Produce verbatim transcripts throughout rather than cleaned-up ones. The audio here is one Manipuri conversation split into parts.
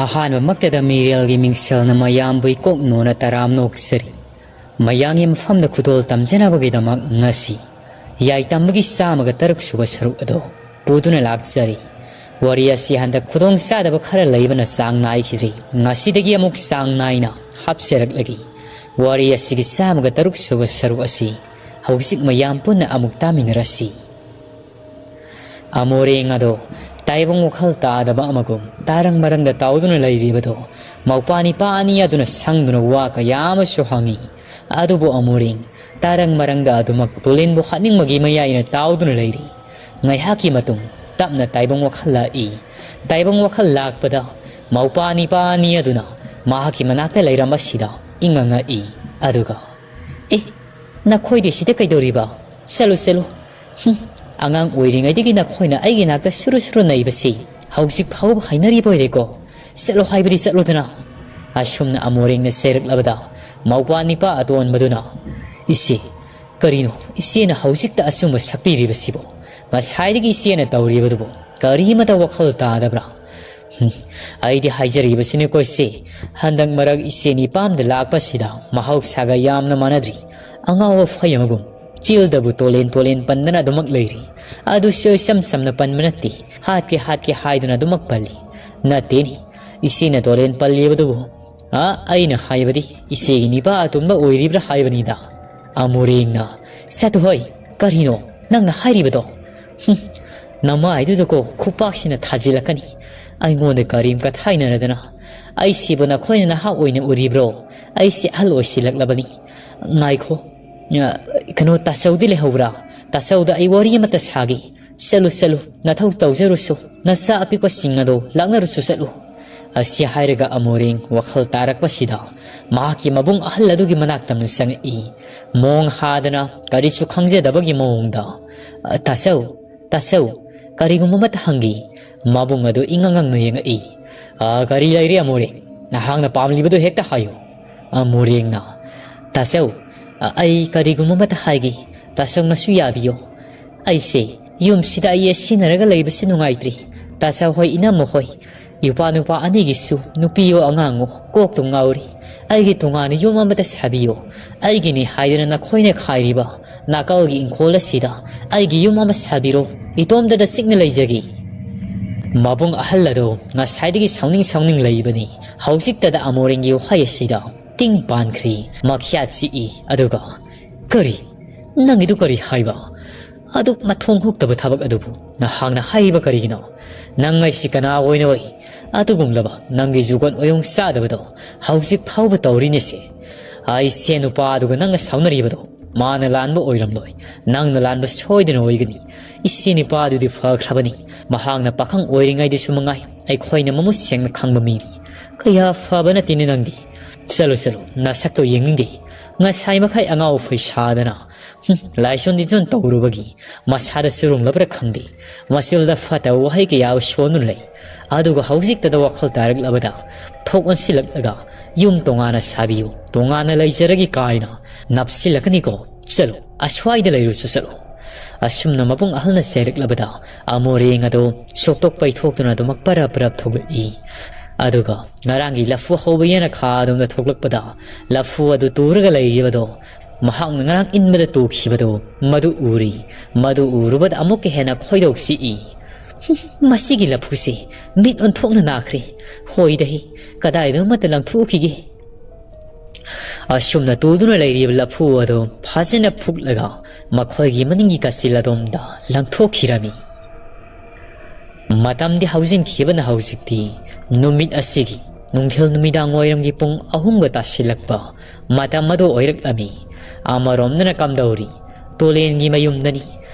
ꯑꯍꯥꯟꯕꯃꯛꯇꯗ ꯃꯤꯔꯦꯜꯒꯤ ꯃꯤꯡꯁꯦꯜꯅ ꯃꯌꯥꯝꯕꯨ ꯏꯀꯣꯛ ꯅꯣꯟꯅ ꯇꯔꯥꯝ ꯅꯣꯛꯆꯔꯤ꯫ ꯃꯌꯥꯝꯒꯤ ꯃꯐꯝꯗ ꯈꯨꯗꯣꯜ ꯇꯝꯖꯅꯕꯒꯤꯗꯃꯛ ꯉꯁꯤ ꯌꯥꯏꯇꯝꯕꯒꯤ ꯆꯥꯝꯃꯒ ꯇꯔꯨꯛ ꯁꯨꯕ ꯁꯔꯨꯛ ꯑꯗꯨ ꯄꯨꯗꯨꯅ ꯂꯥꯛꯆꯔꯤ꯫ ꯋꯥꯔꯤ ꯑꯁꯤ ꯍꯟꯗꯛ ꯈꯨꯗꯣꯡ ꯆꯥꯗꯕ ꯈꯔ ꯂꯩꯕꯅ ꯆꯥꯡ ꯅꯥꯏꯈꯤꯗ꯭ꯔꯤ꯫ ꯉꯁꯤꯗꯒꯤ ꯑꯃꯨꯛ ꯆꯥꯡ ꯅꯥꯏꯅ ꯍꯥꯞꯆꯔꯛꯂꯒꯦ꯫ ꯋꯥꯔꯤ ꯑꯁꯤꯒꯤ ꯆꯥꯝꯃꯒ ꯇꯔꯨꯛ ꯁꯨꯕ ꯁꯔꯨꯛ ꯑꯁꯤ ꯍꯧꯖꯤꯛ ꯃꯌꯥꯝ ꯄꯨꯟꯅ ꯑꯃꯨꯛ ꯇꯥꯃꯤꯟꯅꯔꯁꯤ꯫ ꯑꯃꯣꯔꯦꯡ ꯑꯗꯣ ꯇꯥꯏꯕꯪ ꯋꯥꯈꯜ ꯇꯥꯗꯕ ꯑꯃꯒꯨꯝ ꯇꯥꯔꯪ ꯃꯔꯪꯗ ꯇꯥꯎꯗꯨꯅ ꯂꯩꯔꯤꯕꯗꯣ ꯃꯧꯄ꯭ꯋꯥ ꯅꯤꯄꯥ ꯑꯅꯤ ꯑꯗꯨꯅ ꯁꯪꯗꯨꯅ ꯋꯥ ꯀꯌꯥ ꯑꯃꯁꯨ ꯍꯪꯉꯤ꯫ ꯑꯗꯨꯕꯨ ꯑꯃꯣꯔꯦꯡ ꯇꯥꯔꯪ ꯃꯔꯪꯗ ꯑꯗꯨꯃꯛ ꯇꯨꯂꯦꯟꯕꯨ ꯍꯥꯠꯅꯤꯡꯕꯒꯤ ꯃꯌꯥꯏꯅ ꯇꯥꯎꯗꯨꯅ ꯂꯩꯔꯤ꯫ ꯉꯥꯏꯍꯥꯛꯀꯤ ꯃꯇꯨꯡ ꯇꯞꯅ ꯇꯥꯏꯕꯪ ꯋꯥꯈꯜ ꯂꯥꯛꯏ꯫ ꯇꯥꯏꯕꯪ ꯋꯥꯈꯜ ꯂꯥꯛꯄꯗ ꯃꯧꯄ꯭ꯋꯥ ꯅꯤꯄꯥ ꯑꯅꯤ ꯑꯗꯨꯅ ꯃꯍꯥꯛꯀꯤ ꯃꯅꯥꯛꯇ ꯂꯩꯔꯝꯕꯁꯤꯗ ꯏꯪꯉ ꯉꯛꯏ꯫ ꯑꯗꯨꯒ, "ꯑꯦ, ꯅꯈꯣꯏꯗꯤ ꯁꯤꯗ ꯀꯩꯗꯧꯔꯤꯕ? ꯆꯠꯂꯨ, ꯆꯠꯂꯨ꯫ ꯍꯨꯝ, ꯑꯉꯥꯡ ꯑꯣꯏꯔꯤꯉꯩꯗꯒꯤ ꯅꯈꯣꯏꯅ ꯑꯩꯒꯤ ꯅꯥꯛꯇ ꯁꯨꯔꯨ ꯁꯨꯔꯨ ꯅꯩꯕꯁꯤ ꯍꯧꯖꯤꯛ ꯐꯥꯎꯕ ꯍꯩꯅꯔꯤꯕ ꯑꯣꯏꯔꯦꯀꯣ? ꯆꯠꯂꯣ ꯍꯥꯏꯕꯗꯤ ꯆꯠꯂꯣꯗꯅ꯫" ꯑꯁꯨꯝꯅ ꯑꯃꯣꯔꯦꯡꯅ ꯆꯩꯔꯛꯂꯕꯗ ꯃꯧꯄ꯭ꯋꯥ ꯅꯤꯄꯥ ꯑꯇꯣꯟꯕꯗꯨꯅ, "ꯏꯆꯦ, ꯀꯔꯤꯅꯣ ꯏꯆꯦꯅ ꯍꯧꯖꯤꯛꯇ ꯑꯆꯨꯝꯕ ꯁꯛꯄꯤꯔꯤꯕꯁꯤꯕꯣ? ꯉꯁꯥꯏꯗꯒꯤ ꯏꯆꯦꯅ ꯇꯧꯔꯤꯕꯗꯨꯕꯨ ꯀꯔꯤꯃꯇ ꯋꯥꯈꯜ ꯇꯥꯗꯕ꯭ꯔꯥ?" "ꯍꯨꯝ, ꯑꯩꯗꯤ ꯍꯥꯏꯖꯔꯤꯕꯁꯤꯅꯤꯀꯣ ꯏꯆꯦ, ꯍꯟꯗꯛ ꯃꯔꯛ ꯏꯆꯦ ꯅꯤꯄꯥꯝꯗ ꯂꯥꯛꯄꯁꯤꯗ ꯃꯍꯧꯁꯥꯒ ꯌꯥꯝꯅ ꯃꯥꯟꯅꯗ꯭ꯔꯤ꯫ ꯑꯉꯥꯎ ꯑꯐꯩ ꯑꯃꯒꯨꯝ ꯆꯤꯜꯗꯕꯨ ꯇꯣꯂꯦꯟ ꯇꯣꯂꯦꯟ ꯄꯟꯗꯅ ꯑꯗꯨꯃꯛ ꯂꯩꯔꯤ꯫ ꯑꯗꯨꯁꯨ ꯏꯆꯝ ꯆꯝꯅ ꯄꯟꯕ ꯅꯠꯇꯦ, ꯍꯥꯠꯀꯦ ꯍꯥꯠꯀꯦ ꯍꯥꯏꯗꯨꯅ ꯑꯗꯨꯃꯛ ꯄꯜꯂꯤ꯫ ꯅꯠꯇꯦꯅꯤ, ꯏꯆꯦꯅ ꯇꯣꯂꯦꯟ ꯄꯜꯂꯤꯕꯗꯨꯕꯨ, ꯑ, ꯑꯩꯅ ꯍꯥꯏꯕꯗꯤ ꯏꯆꯦꯒꯤ ꯅꯤꯄꯥ ꯑꯇꯣꯟꯕ ꯑꯣꯏꯔꯤꯕ꯭ꯔꯥ ꯍꯥꯏꯕꯅꯤꯗ꯫" ꯑꯃꯣꯔꯦꯡꯅ, "ꯆꯠꯇꯨ ꯍꯣꯏ, ꯀꯔꯤꯅꯣ ꯅꯪꯅ ꯍꯥꯏꯔꯤꯕꯗꯣ? ꯍꯨꯝ, ꯅꯃꯥꯏꯗꯨꯗꯀꯣ ꯈꯨꯄꯥꯛꯁꯤꯅ ꯊꯥꯖꯤꯜꯂꯛꯀꯅꯤ꯫ ꯑꯩꯉꯣꯟꯗ ꯀꯔꯤꯝ ꯀꯊꯥꯏꯅꯔꯗꯅ꯫ ꯑꯩꯁꯤꯕꯨ ꯅꯈꯣꯏꯅ ꯅꯍꯥ ꯑꯣꯏꯅ ꯎꯔꯤꯕ꯭ꯔꯣ? ꯑꯩꯁꯤ ꯑꯍꯜ ꯑꯣꯏꯁꯤꯜꯂꯛꯂꯕꯅꯤ꯫ ꯉꯥꯏꯈꯣ, ꯑ, ꯀꯩꯅꯣ, ꯇꯥꯆꯧꯗꯤ ꯂꯩꯍꯧꯕ꯭ꯔꯥ? ꯇꯥꯆꯧꯗ ꯑꯩ ꯋꯥꯔꯤ ꯑꯃꯠꯇ ꯁꯥꯒꯦ꯫ ꯆꯠꯂꯨ, ꯆꯠꯂꯨ, ꯅꯊꯧ ꯇꯧꯖꯔꯨꯁꯨ, ꯅꯆꯥ ꯑꯄꯤꯛꯄꯁꯤꯡ ꯑꯗꯣ ꯂꯥꯛꯅꯔꯨꯁꯨ ꯆꯠꯂꯨ꯫" ꯑꯁꯤ ꯍꯥꯏꯔꯒ ꯑꯃꯣꯔꯦꯡ ꯋꯥꯈꯜ ꯇꯥꯔꯛꯄꯁꯤꯗ ꯃꯍꯥꯛꯀꯤ ꯃꯕꯨꯡ ꯑꯍꯜ ꯑꯗꯨꯒꯤ ꯃꯅꯥꯛꯇ ꯑꯃ ꯆꯪꯉꯛꯏ꯫ ꯃꯣꯡ ꯍꯥꯗꯅ ꯀꯔꯤꯁꯨ ꯈꯪꯖꯗꯕꯒꯤ ꯃꯑꯣꯡꯗ, "ꯑ, ꯇꯥꯆꯧ, ꯇꯥꯆꯧ, ꯀꯔꯤꯒꯨꯝꯕ ꯑꯃꯠꯇ ꯍꯪꯒꯦ꯫" ꯃꯕꯨꯡ ꯑꯗꯨ ꯏꯉꯛ ꯉꯛꯅ ꯌꯦꯡꯉꯛꯏ꯫ "ꯑ, ꯀꯔꯤ ꯂꯩꯔꯦ ꯑꯃꯣꯔꯦꯡ? ꯅꯍꯥꯛꯅ ꯄꯥꯝꯂꯤꯕꯗꯨ ꯍꯦꯛꯇ ꯍꯥꯏꯌꯨ꯫" ꯑꯃꯣꯔꯦꯡꯅ, "ꯇꯥꯆꯧ, ꯑ, ꯑꯩ ꯀꯔꯤꯒꯨꯝꯕ ꯑꯃꯠꯇ ꯍꯥꯏꯒꯦ, ꯇꯥꯆꯧꯅꯁꯨ ꯌꯥꯕꯤꯌꯨ꯫ ꯑꯩꯁꯦ ꯌꯨꯝꯁꯤꯗ ꯑꯩ ꯁꯤꯟꯅꯔꯒ ꯂꯩꯕꯁꯤ ꯅꯨꯡꯉꯥꯏꯇ꯭ꯔꯤ꯫ ꯇꯥꯆꯧ ꯍꯣꯏ, ꯏꯅꯝꯃ ꯍꯣꯏ, ꯏꯄꯥ ꯅꯨꯄꯥ ꯑꯅꯤꯒꯤꯁꯨ ꯅꯨꯄꯤꯌꯣ ꯑꯉꯥꯡꯉꯣ ꯀꯣꯛꯇꯨ ꯉꯥꯎꯔꯤ꯫ ꯑꯩꯒꯤ ꯇꯣꯉꯥꯟꯅ ꯌꯨꯝ ꯑꯃꯇ ꯁꯥꯕꯤꯌꯣ꯫ ꯑꯩꯒꯤꯅꯤ ꯍꯥꯏꯗꯨꯅ ꯅꯈꯣꯏꯅ ꯈꯥꯏꯔꯤꯕ ꯅꯥꯀꯜꯒꯤ ꯏꯪꯈꯣꯜ ꯑꯁꯤꯗ ꯑꯩꯒꯤ ꯌꯨꯝ ꯑꯃ ꯁꯥꯕꯤꯔꯣ꯫ ꯏꯇꯣꯝꯇꯗ ꯆꯤꯛꯅ ꯂꯩꯖꯒꯦ꯫ ꯃꯕꯨꯡ ꯑꯍꯜ ꯑꯗꯣ ꯉꯁꯥꯏꯗꯒꯤ ꯁꯥꯎꯅꯤꯡ ꯁꯥꯎꯅꯤꯡ ꯂꯩꯕꯅꯤ꯫ ꯍꯧꯖꯤꯛꯇꯗ ꯑꯃꯣꯔꯦꯟꯒꯤ ꯋꯥꯍꯩ ꯑꯁꯤꯗ ꯇꯤꯡ ꯄꯥꯟꯈ꯭ꯔꯤ꯫ ꯃꯈ꯭ꯌꯥꯠ ꯆꯤꯛꯏ꯫ ꯑꯗꯨꯒ, "ꯀꯔꯤ? ꯅꯪꯒꯤꯗꯨ ꯀꯔꯤ ꯍꯥꯏꯕ? ꯑꯗꯨꯛ ꯃꯊꯣꯡ ꯍꯨꯛꯇꯕ ꯊꯕꯛ ꯑꯗꯨꯕꯨ ꯅꯍꯥꯛꯅ ꯍꯥꯏꯔꯤꯕ ꯀꯔꯤꯒꯤꯅꯣ? ꯅꯪ ꯑꯩꯁꯤ ꯀꯅꯥ ꯑꯣꯏꯅ ꯑꯣꯏ? ꯑꯗꯨꯒꯨꯝꯂꯕ ꯅꯪꯒꯤ ꯖꯨꯒꯣꯠ ꯑꯣꯏꯌꯣꯡ ꯆꯥꯗꯕꯗꯣ ꯍꯧꯖꯤꯛ ꯐꯥꯎꯕ ꯇꯧꯔꯤꯅꯦꯁꯦ꯫ ꯑꯩꯁꯦ ꯅꯨꯄꯥ ꯑꯗꯨꯒ ꯅꯪꯒ ꯁꯥꯎꯅꯔꯤꯕꯗꯣ ꯃꯥꯅ ꯂꯥꯟꯕ ꯑꯣꯏꯔꯝꯂꯣꯏ, ꯅꯪꯅ ꯂꯥꯟꯕ ꯁꯣꯏꯗꯅ ꯑꯣꯏꯒꯅꯤ꯫ ꯏꯆꯦ ꯅꯨꯄꯥꯗꯨꯗꯤ ꯐꯈ꯭ꯔꯕꯅꯤ꯫ ꯃꯍꯥꯛꯅ ꯄꯥꯈꯪ ꯑꯣꯏꯔꯤꯉꯩꯗꯁꯨ ꯃꯉꯥꯏ ꯑꯩꯈꯣꯏꯅ ꯃꯃꯨꯠ ꯁꯦꯡꯅ ꯈꯪꯕ ꯃꯤꯅꯤ꯫ ꯀꯌꯥ ꯐꯕ ꯅꯠꯇꯦꯅꯦ ꯅꯪꯗꯤ꯫ ꯆꯠꯂꯣ, ꯆꯠꯂꯣ, ꯅꯁꯛꯇꯣ ꯌꯦꯡꯅꯤꯡꯗꯦ꯫ ꯉꯁꯥꯏ ꯃꯈꯩ ꯑꯉꯥꯎ ꯑꯐꯩ ꯁꯥꯗꯅ, ꯍꯨꯝ, ꯂꯥꯏꯁꯣꯟ ꯇꯤꯟꯖꯣꯟ ꯇꯧꯔꯨꯕꯒꯤ ꯃꯁꯥꯗ ꯆꯨꯔꯨꯝꯂꯕ꯭ꯔꯥ ꯈꯪꯗꯦ꯫ ꯃꯆꯤꯜꯗ ꯐꯠꯇꯕ ꯋꯥꯍꯩ ꯀꯌꯥ ꯁꯣꯟꯗꯨꯅ ꯂꯩ꯫ ꯑꯗꯨꯒ ꯍꯧꯖꯤꯛꯇꯗ ꯋꯥꯈꯜ ꯇꯥꯔꯛꯂꯕꯗ ꯊꯣꯛ ꯑꯣꯟꯁꯤꯜꯂꯛꯂꯒ ꯌꯨꯝ ꯇꯣꯉꯥꯟꯅ ꯁꯥꯕꯤꯌꯨ, ꯇꯣꯉꯥꯟꯅ ꯂꯩꯖꯔꯒꯦ ꯀꯥꯏꯅ ꯅꯞꯁꯤꯜꯂꯛꯀꯅꯤꯀꯣ꯫ ꯆꯠꯂꯨ, ꯑꯁ꯭ꯋꯥꯏꯗ ꯂꯩꯔꯨꯁꯨ ꯆꯠꯂꯨ꯫ ꯑꯁꯨꯝꯅ ꯃꯕꯨꯡ ꯑꯍꯜꯅ ꯆꯩꯔꯛꯂꯕꯗ ꯑꯃꯣꯔꯦꯡ ꯑꯗꯨ ꯁꯣꯛꯇꯣꯛ ꯄꯩꯊꯣꯛꯇꯨꯅ ꯑꯗꯨꯃꯛ ꯄꯔꯞ ꯄꯔꯞ ꯊꯣꯛꯂꯛꯏ꯫ ꯑꯗꯨꯒ ꯉꯔꯥꯡꯒꯤ ꯂꯐꯨ ꯍꯧꯕ ꯌꯦꯅꯈꯥ ꯑꯗꯣꯝꯗ ꯊꯣꯛꯂꯛꯄꯗ ꯂꯐꯨ ꯑꯗꯨ ꯇꯨꯔꯒ ꯂꯩꯔꯤꯕꯗꯣ ꯃꯍꯥꯛꯅ ꯉꯔꯥꯡ ꯏꯟꯕꯗ ꯇꯨꯈꯤꯕꯗꯣ ꯃꯗꯨ ꯎꯔꯤ꯫ ꯃꯗꯨ ꯎꯔꯨꯕꯗ ꯑꯃꯨꯛꯀ ꯍꯦꯟꯅ ꯈꯣꯏꯗꯧ ꯆꯤꯛꯏ꯫ "ꯍꯨꯝ, ꯃꯁꯤꯒꯤ ꯂꯐꯨꯁꯦ ꯃꯤꯠ ꯑꯣꯟꯊꯣꯛꯅ ꯅꯥꯈ꯭ꯔꯦ꯫ ꯍꯣꯏꯗꯍꯦ, ꯀꯗꯥꯏꯗ ꯑꯃꯠꯇ ꯂꯪꯊꯣꯛꯈꯤꯒꯦ?" ꯑꯁꯨꯝꯅ ꯇꯨꯗꯨꯅ ꯂꯩꯔꯤꯕ ꯂꯐꯨ ꯑꯗꯨ ꯐꯖꯅ ꯐꯨꯛꯂꯒ ꯃꯈꯣꯏꯒꯤ ꯃꯅꯤꯡꯒꯤ ꯀꯥꯆꯤꯜ ꯑꯗꯣꯝꯗ ꯂꯪꯊꯣꯛꯈꯤꯔꯝꯃꯤ꯫ ꯃꯇꯝꯗꯤ ꯍꯧꯖꯤꯟꯈꯤꯕꯅ ꯍꯧꯖꯤꯛꯇꯤ ꯅꯨꯃꯤꯠ ꯑꯁꯤꯒꯤ ꯅꯨꯡꯊꯤꯜ ꯅꯨꯃꯤꯗꯥꯡ ꯋꯥꯏꯔꯝꯒꯤ ꯄꯨꯡ ꯑꯍꯨꯝꯒ ꯇꯥꯁꯤꯜꯂꯛꯄ ꯃꯇꯝ ꯑꯗꯨ ꯑꯣꯏꯔꯛꯂꯝꯃꯤ꯫ ꯑꯃꯔꯣꯝꯗꯅ ꯀꯝꯗꯧꯔꯤ? ꯇꯣꯂꯦꯟꯒꯤ ꯃꯌꯨꯝꯗꯅꯤ꯫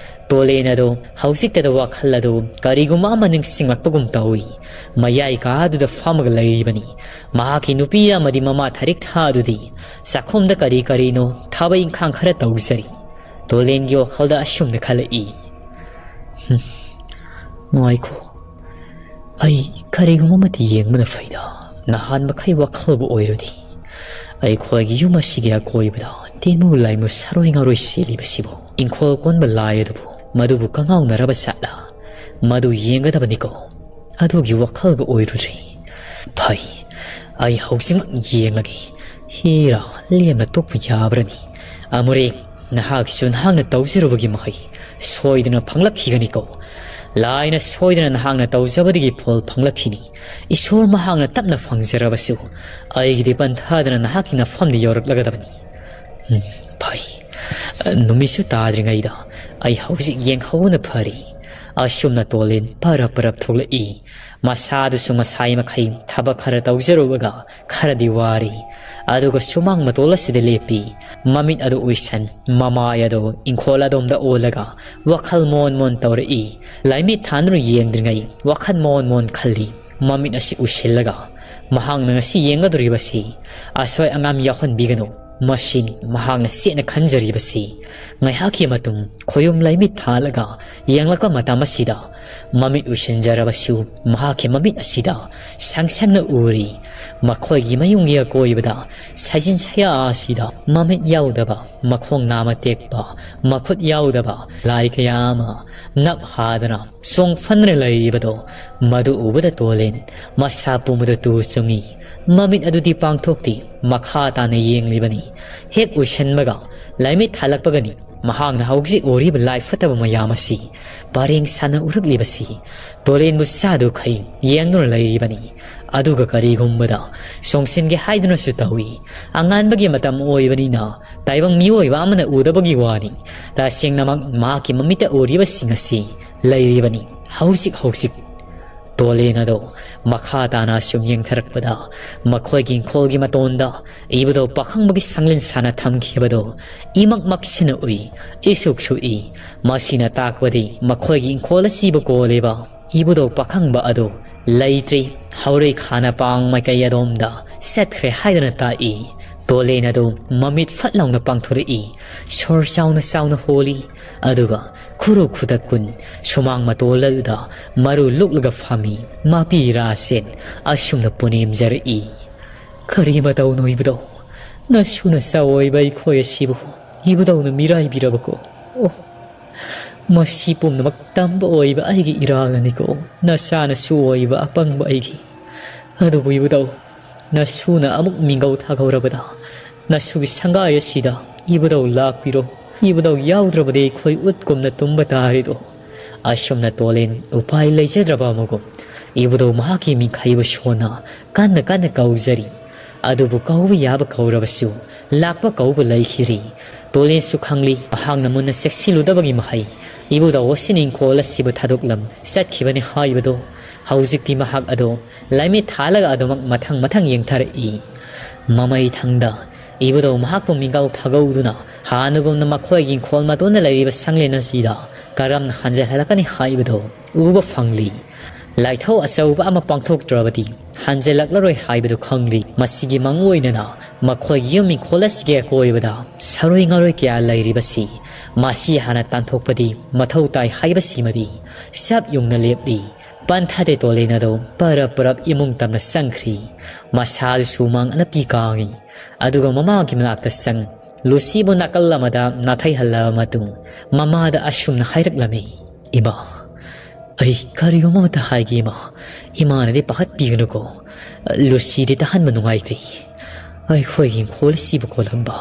ꯇꯣꯂꯦꯟ ꯑꯗꯨ ꯍꯧꯖꯤꯛꯇꯗ ꯋꯥꯈꯜ ꯑꯗꯨ ꯀꯔꯤꯒꯨꯝꯕ ꯑꯃ ꯅꯤꯡꯁꯤꯡꯂꯛꯄꯒꯨꯝ ꯇꯧꯏ꯫ ꯃꯌꯥꯏ ꯀꯥꯗꯨꯗ ꯐꯝꯃꯒ ꯂꯩꯔꯤꯕꯅꯤ꯫ ꯃꯍꯥꯛꯀꯤ ꯅꯨꯄꯤ ꯑꯃꯗꯤ ꯃꯃꯥ ꯊꯥꯔꯤꯛꯊꯥ ꯑꯗꯨꯗꯤ ꯆꯥꯛꯈꯨꯝꯗ ꯀꯔꯤ ꯀꯔꯤꯅꯣ ꯊꯕꯛ ꯏꯪꯈꯥꯡ ꯈꯔ ꯇꯧꯖꯔꯤ꯫ ꯇꯣꯂꯦꯟꯒꯤ ꯋꯥꯈꯜꯗ ꯑꯁꯨꯝꯅ ꯈꯜꯂꯛꯏ, "ꯍꯨꯝ, ꯉꯥꯏꯈꯣ, ꯑꯩ ꯀꯔꯤꯒꯨꯝꯕ ꯑꯃꯗꯤ ꯌꯦꯡꯕꯅ ꯐꯩꯗ꯫ ꯅꯍꯥꯟ ꯃꯈꯩ ꯋꯥꯈꯜꯕꯨ ꯑꯣꯏꯔꯨꯗꯤ꯫ ꯑꯩꯈꯣꯏꯒꯤ ꯌꯨꯝ ꯑꯁꯤꯒꯤ ꯑꯀꯣꯏꯕꯗ ꯇꯦꯟꯃꯨ ꯂꯥꯏꯃꯨ ꯁꯥꯔꯣꯏ ꯉꯥꯔꯣꯏ ꯆꯦꯜꯂꯤꯕꯁꯤꯕꯨ? ꯏꯪꯈꯣꯜ ꯀꯣꯟꯕ ꯂꯥꯏ ꯑꯗꯨꯕꯨ ꯃꯗꯨꯕꯨ ꯀꯉꯥꯎꯅꯔꯕ ꯖꯥꯠꯂꯥ? ꯃꯗꯨ ꯌꯦꯡꯒꯗꯕꯅꯤꯀꯣ꯫ ꯑꯗꯨꯒꯤ ꯋꯥꯈꯜꯒ ꯑꯣꯏꯔꯨꯗ꯭ꯔꯦ꯫ ꯐꯩ, ꯑꯩ ꯍꯧꯖꯤꯛꯃꯛ ꯌꯦꯡꯂꯒꯦ꯫ ꯍꯤꯔꯥ, ꯂꯦꯝꯅ ꯇꯣꯛꯄ ꯌꯥꯕ꯭ꯔꯅꯤ? ꯑꯃꯨꯔꯦ, ꯅꯍꯥꯛꯀꯤꯁꯨ ꯅꯍꯥꯛꯅ ꯇꯧꯖꯔꯨꯕꯒꯤ ꯃꯍꯩ ꯁꯣꯏꯗꯅ ꯐꯪꯂꯛꯈꯤꯒꯅꯤꯀꯣ꯫ ꯂꯥꯏꯅ ꯁꯣꯏꯗꯅ ꯅꯍꯥꯛꯅ ꯇꯧꯖꯕꯗꯒꯤ ꯐꯣꯜ ꯐꯪꯂꯛꯈꯤꯅꯤ꯫ ꯏꯁꯣꯔ ꯃꯍꯥꯛꯅ ꯇꯞꯅ ꯐꯪꯖꯔꯕꯁꯨ, ꯑꯩꯒꯤꯗꯤ ꯄꯟꯊꯥꯗꯅ ꯅꯍꯥꯛꯀꯤ ꯅꯐꯝꯗ ꯌꯧꯔꯛꯂꯒꯗꯕꯅꯤ꯫ ꯎꯝ, ꯐꯩ꯫ ꯅꯨꯃꯤꯠꯁꯨ ꯇꯥꯗ꯭ꯔꯤꯉꯩꯗ ꯑꯩ ꯍꯧꯖꯤꯛ ꯌꯦꯡꯍꯧꯕꯅ ꯐꯔꯤ꯫ ꯑꯁꯨꯝꯅ ꯇꯣꯂꯦꯟ ꯄꯔꯞ ꯄꯔꯞ ꯊꯣꯛꯂꯛꯏ꯫ ꯃꯁꯥꯗꯨꯁꯨ ꯉꯁꯥꯏ ꯃꯈꯩ ꯊꯕꯛ ꯈꯔ ꯇꯧꯖꯔꯨꯕꯒ ꯈꯔꯗꯤ ꯋꯥꯔꯤ꯫ ꯑꯗꯨꯒ ꯁꯨꯃꯥꯡ ꯃꯇꯣꯜ ꯑꯁꯤꯗ ꯂꯦꯞꯄꯤ꯫ ꯃꯃꯤꯠ ꯑꯗꯨ ꯎꯏꯁꯟ, ꯃꯃꯥꯏ ꯑꯗꯨ ꯏꯪꯈꯣꯜ ꯑꯗꯣꯝꯗ ꯑꯣꯜꯂꯒ ꯋꯥꯈꯜ ꯃꯣꯟ ꯃꯣꯟ ꯇꯧꯔꯛꯏ꯫ ꯂꯥꯏꯃꯤꯠ ꯊꯥꯟꯗꯨꯅ ꯌꯦꯡꯗ꯭ꯔꯤꯉꯩ ꯋꯥꯈꯜ ꯃꯣꯟ ꯃꯣꯟ ꯈꯜꯂꯤ꯫ ꯃꯃꯤꯠ ꯑꯁꯤ ꯎꯏꯁꯤꯜꯂꯒ ꯃꯍꯥꯛꯅ ꯉꯁꯤ ꯌꯦꯡꯒꯗꯧꯔꯤꯕꯁꯤ ꯑꯁꯣꯏ ꯑꯉꯥꯝ ꯌꯥꯎꯍꯟꯕꯤꯒꯅꯨ꯫ ꯃꯁꯤꯅꯤ ꯃꯍꯥꯛꯅ ꯆꯦꯠꯅ ꯈꯟꯖꯔꯤꯕꯁꯤ꯫ ꯉꯥꯏꯍꯥꯛꯀꯤ ꯃꯇꯨꯡ ꯈꯣꯌꯨꯝ ꯂꯥꯏꯃꯤꯠ ꯊꯥꯜꯂꯒ ꯌꯦꯡꯂꯛꯄ ꯃꯇꯝ ꯑꯁꯤꯗ, ꯃꯃꯤꯠ ꯎꯏꯁꯤꯟꯖꯔꯕꯁꯨ ꯃꯍꯥꯛꯀꯤ ꯃꯃꯤꯠ ꯑꯁꯤꯗ ꯁꯪ ꯁꯪꯅ ꯎꯔꯤ꯫ ꯃꯈꯣꯏꯒꯤ ꯃꯌꯨꯝꯒꯤ ꯑꯀꯣꯏꯕꯗ ꯁꯥꯖꯤꯟ ꯁꯌꯥ ꯑꯁꯤꯗ ꯃꯃꯤꯠ ꯌꯥꯎꯗꯕ, ꯃꯈꯣꯡ ꯅꯥꯝꯃ ꯇꯦꯛꯄ, ꯃꯈꯨꯠ ꯌꯥꯎꯗꯕ ꯂꯥꯏ ꯀꯌꯥ ꯑꯃ ꯅꯞ ꯍꯥꯗꯅ ꯆꯣꯡꯐꯟꯗꯨꯅ ꯂꯩꯔꯤꯕꯗꯣ, ꯃꯗꯨ ꯎꯕꯗ ꯇꯣꯂꯦꯟ ꯃꯁꯥ ꯄꯨꯝꯕꯗ ꯇꯨ ꯆꯨꯡꯏ꯫ ꯃꯃꯤꯠ ꯑꯗꯨꯗꯤ ꯄꯥꯡꯊꯣꯛꯇꯦ, ꯃꯈꯥ ꯇꯥꯅ ꯌꯦꯡꯂꯤꯕꯅꯤ꯫ ꯍꯦꯛ ꯎꯏꯁꯟꯕꯒ ꯂꯥꯏꯃꯤꯠ ꯊꯥꯜꯂꯛꯄꯒꯅꯤ ꯃꯍꯥꯛꯅ ꯍꯧꯖꯤꯛ ꯎꯔꯤꯕ ꯂꯥꯏ ꯐꯠꯇꯕ ꯃꯌꯥꯝ ꯑꯁꯤ ꯄꯔꯦꯡ ꯁꯥꯟꯅ ꯎꯔꯛꯂꯤꯕꯁꯤ꯫ ꯇꯣꯂꯦꯟꯕꯨ ꯆꯥꯗꯨꯈꯩ ꯌꯦꯡꯗꯨꯅ ꯂꯩꯔꯤꯕꯅꯤ꯫ ꯑꯗꯨꯒ ꯀꯔꯤꯒꯨꯝꯕꯗ ꯁꯣꯡꯁꯤꯟꯒꯦ ꯍꯥꯏꯗꯨꯅꯁꯨ ꯇꯧꯏ꯫ ꯑꯉꯥꯟꯕꯒꯤ ꯃꯇꯝ ꯑꯣꯏꯕꯅꯤꯅ ꯇꯥꯏꯕꯪ ꯃꯤꯑꯣꯏꯕ ꯑꯃꯅ ꯎꯗꯕꯒꯤ ꯋꯥꯅꯤ꯫ ꯇꯁꯦꯡꯅꯃꯛ ꯃꯍꯥꯛꯀꯤ ꯃꯃꯤꯠꯇ ꯎꯔꯤꯕꯁꯤꯡ ꯑꯁꯤ ꯂꯩꯔꯤꯕꯅꯤ꯫ ꯍꯧꯖꯤꯛ ꯍꯧꯖꯤꯛ ꯇꯣꯂꯦꯟ ꯑꯗꯣ ꯃꯈꯥ ꯇꯥꯅ ꯁꯨꯝ ꯌꯦꯡꯊꯔꯛꯄꯗ, ꯃꯈꯣꯏꯒꯤ ꯏꯪꯈꯣꯜꯒꯤ ꯃꯇꯣꯟꯗ ꯏꯕꯨꯙꯧ ꯄꯥꯈꯪꯕꯒꯤ ꯁꯪꯂꯦꯟ ꯁꯥꯅ ꯊꯝꯈꯤꯕꯗꯣ ꯏꯃꯛ ꯃꯛꯁꯤꯅ ꯎꯏ, ꯏꯁꯨꯛ ꯁꯨꯛꯏ꯫ ꯃꯁꯤꯅ ꯇꯥꯛꯄꯗꯤ ꯃꯈꯣꯏꯒꯤ ꯏꯪꯈꯣꯜ ꯑꯁꯤꯕꯨ ꯀꯣꯜꯂꯤꯕ ꯏꯕꯨꯙꯧ ꯄꯥꯈꯪꯕ ꯑꯗꯨ ꯂꯩꯇ꯭ꯔꯤ꯫ ꯍꯧꯔꯩ ꯈꯥꯅ ꯄꯥꯡ ꯃꯥꯏꯀꯩ ꯑꯗꯣꯝꯗ ꯆꯠꯈ꯭ꯔꯦ ꯍꯥꯏꯗꯅ ꯇꯥꯛꯏ꯫ ꯇꯣꯂꯦꯟ ꯑꯗꯨ ꯃꯃꯤꯠ ꯐꯠ ꯂꯥꯎꯅ ꯄꯥꯡꯊꯣꯔꯛꯏ꯫ ꯁꯣꯔ ꯆꯥꯎꯅ ꯆꯥꯎꯅ ꯍꯣꯜꯂꯤ꯫ ꯑꯗꯨꯒ ꯈꯨꯔꯨ ꯈꯨꯗꯛ ꯀꯨꯟ ꯁꯨꯃꯥꯡ ꯃꯇꯣꯜ ꯑꯗꯨꯗ ꯃꯔꯨ ꯂꯨꯛꯂꯒ ꯐꯝꯃꯤ꯫ ꯃꯄꯤ ꯔꯥꯁꯦꯟ ꯑꯁꯨꯝꯅ ꯄꯨꯅꯦꯝꯖꯔꯛꯏ꯫ "ꯀꯔꯤ ꯃꯇꯧꯅꯣ ꯏꯕꯨꯙꯧ? ꯅꯁꯨ ꯅꯆꯥ ꯑꯣꯏꯕ ꯑꯩꯈꯣꯏ ꯑꯁꯤꯕꯨ ꯏꯕꯨꯙꯧꯅ ꯃꯤꯔꯥꯏꯕꯤꯔꯕꯀꯣ?" "ꯑꯣ, "ꯃꯁꯤ ꯄꯨꯝꯅꯃꯛ ꯇꯝꯕ ꯑꯣꯏꯕ ꯑꯩꯒꯤ ꯏꯔꯥꯜꯅꯅꯤꯀꯣ, ꯅꯆꯥꯅꯁꯨ ꯑꯣꯏꯕ ꯑꯄꯪꯕ ꯑꯩꯒꯤ꯫ ꯑꯗꯨꯕꯨ ꯏꯕꯨꯙꯧ, ꯅꯁꯨꯅ ꯑꯃꯨꯛ ꯃꯤꯡꯒꯧ ꯊꯥꯒꯧꯔꯕꯗ ꯅꯁꯨꯒꯤ ꯁꯪꯒꯥꯏ ꯑꯁꯤꯗ ꯏꯕꯨꯙꯧ ꯂꯥꯛꯄꯤꯔꯣ꯫ ꯏꯕꯨꯙꯧ ꯌꯥꯎꯗ꯭ꯔꯕꯗꯤ ꯑꯩꯈꯣꯏ ꯎꯠꯀꯨꯝꯅ ꯇꯨꯝꯕ ꯇꯥꯔꯦꯗꯣ꯫" ꯑꯁꯨꯝꯅ ꯇꯣꯂꯦꯟ ꯎꯄꯥꯏ ꯂꯩꯖꯗ꯭ꯔꯕ ꯑꯃꯒꯨꯝ ꯏꯕꯨꯙꯧ ꯃꯍꯥꯛꯀꯤ ꯃꯤꯡꯈꯩꯕꯨ ꯁꯣꯟꯅ ꯀꯟꯅ ꯀꯟꯅ ꯀꯧꯖꯔꯤ꯫ ꯑꯗꯨꯕꯨ ꯀꯧꯕ ꯌꯥꯕ ꯀꯧꯔꯕꯁꯨ ꯂꯥꯛꯄ ꯀꯧꯕ ꯂꯩꯈꯤꯗ꯭ꯔꯤ꯫ ꯇꯣꯂꯦꯟꯁꯨ ꯈꯪꯂꯤ, ꯃꯍꯥꯛꯅ ꯃꯨꯟꯅ ꯆꯦꯛꯁꯤꯜꯂꯨꯗꯕꯒꯤ ꯃꯍꯩ ꯏꯕꯨꯙꯧ ꯑꯁꯤꯅ ꯏꯪꯈꯣꯜ ꯑꯁꯤꯕꯨ ꯊꯥꯗꯣꯛꯂꯝ ꯆꯠꯈꯤꯕꯅꯤ ꯍꯥꯏꯕꯗꯣ꯫ ꯍꯧꯖꯤꯛꯇꯤ ꯃꯍꯥꯛ ꯑꯗꯣ ꯂꯥꯏꯃꯤꯠ ꯊꯥꯜꯂꯒ ꯑꯗꯨꯃꯛ ꯃꯊꯪ ꯃꯊꯪ ꯌꯦꯡꯊꯔꯛꯏ꯫ ꯃꯃꯩ ꯊꯪꯗ ꯏꯕꯨꯙꯧ ꯃꯍꯥꯛꯄꯨ ꯃꯤꯡꯒꯧ ꯊꯥꯒꯧꯗꯨꯅ ꯍꯥꯟꯅꯒꯨꯝꯅ ꯃꯈꯣꯏꯒꯤ ꯏꯪꯈꯣꯜ ꯃꯇꯣꯟꯗ ꯂꯩꯔꯤꯕ ꯁꯪꯂꯦꯟ ꯑꯁꯤꯗ ꯀꯔꯝꯅ ꯍꯟꯖꯤꯜꯍꯜꯂꯛꯀꯅꯤ ꯍꯥꯏꯕꯗꯨ ꯎꯕ ꯐꯪꯂꯤ꯫ ꯂꯥꯏꯊꯧ ꯑꯆꯧꯕ ꯑꯃ ꯄꯥꯡꯊꯣꯛꯇ꯭ꯔꯕꯗꯤ ꯍꯟꯖꯤꯜꯂꯛꯂꯔꯣꯏ ꯍꯥꯏꯕꯗꯨ ꯈꯪꯂꯤ꯫ ꯃꯁꯤꯒꯤ ꯃꯪ ꯑꯣꯏꯅꯅ ꯃꯈꯣꯏꯒꯤ ꯌꯨꯝ ꯏꯪꯈꯣꯜ ꯑꯁꯤꯒꯤ ꯑꯀꯣꯏꯕꯗ ꯁꯔꯣꯏ ꯉꯥꯔꯣꯏ ꯀꯌꯥ ꯂꯩꯔꯤꯕꯁꯤ, ꯃꯁꯤ ꯍꯥꯟꯅ ꯇꯥꯟꯊꯣꯛꯄꯗꯤ ꯃꯊꯧ ꯇꯥꯏ ꯍꯥꯏꯕꯁꯤꯃꯗꯤ ꯆꯞ ꯌꯨꯡꯅ ꯂꯦꯞꯂꯤ꯫ ꯄꯟꯊꯥꯗꯦ ꯇꯣꯂꯦꯟ ꯑꯗꯣ ꯄꯔꯞ ꯄꯔꯞ ꯏꯃꯨꯡ ꯇꯝꯅ ꯆꯪꯈ꯭ꯔꯤ꯫ ꯃꯁꯥꯗꯨꯁꯨ ꯍꯨꯃꯥꯡ ꯑꯅꯞꯄꯤ ꯀꯥꯡꯏ꯫ ꯑꯗꯨꯒ ꯃꯃꯥꯒꯤ ꯃꯅꯥꯛꯇ ꯆꯪ ꯂꯨꯁꯤꯕꯨ ꯅꯥꯀꯜ ꯑꯃꯗ ꯅꯥꯊꯩꯍꯜꯂꯕ ꯃꯇꯨꯡ ꯃꯃꯥꯗ ꯑꯁꯨꯝꯅ ꯍꯥꯏꯔꯛꯂꯝꯃꯤ, "ꯏꯃꯥ, ꯑꯩ ꯀꯔꯤꯒꯨꯝꯕ ꯑꯃꯇ ꯍꯥꯏꯒꯦ ꯏꯃꯥ꯫ ꯏꯃꯥꯅꯗꯤ ꯄꯥꯈꯠꯄꯤꯒꯅꯨꯀꯣ꯫ ꯂꯨꯁꯤꯗꯤ ꯇꯥꯍꯟꯕ ꯅꯨꯡꯉꯥꯏꯇ꯭ꯔꯤ꯫ ꯑꯩꯈꯣꯏꯒꯤ ꯏꯪꯈꯣꯜ ꯑꯁꯤꯕꯨ ꯀꯣꯜꯂꯝꯕ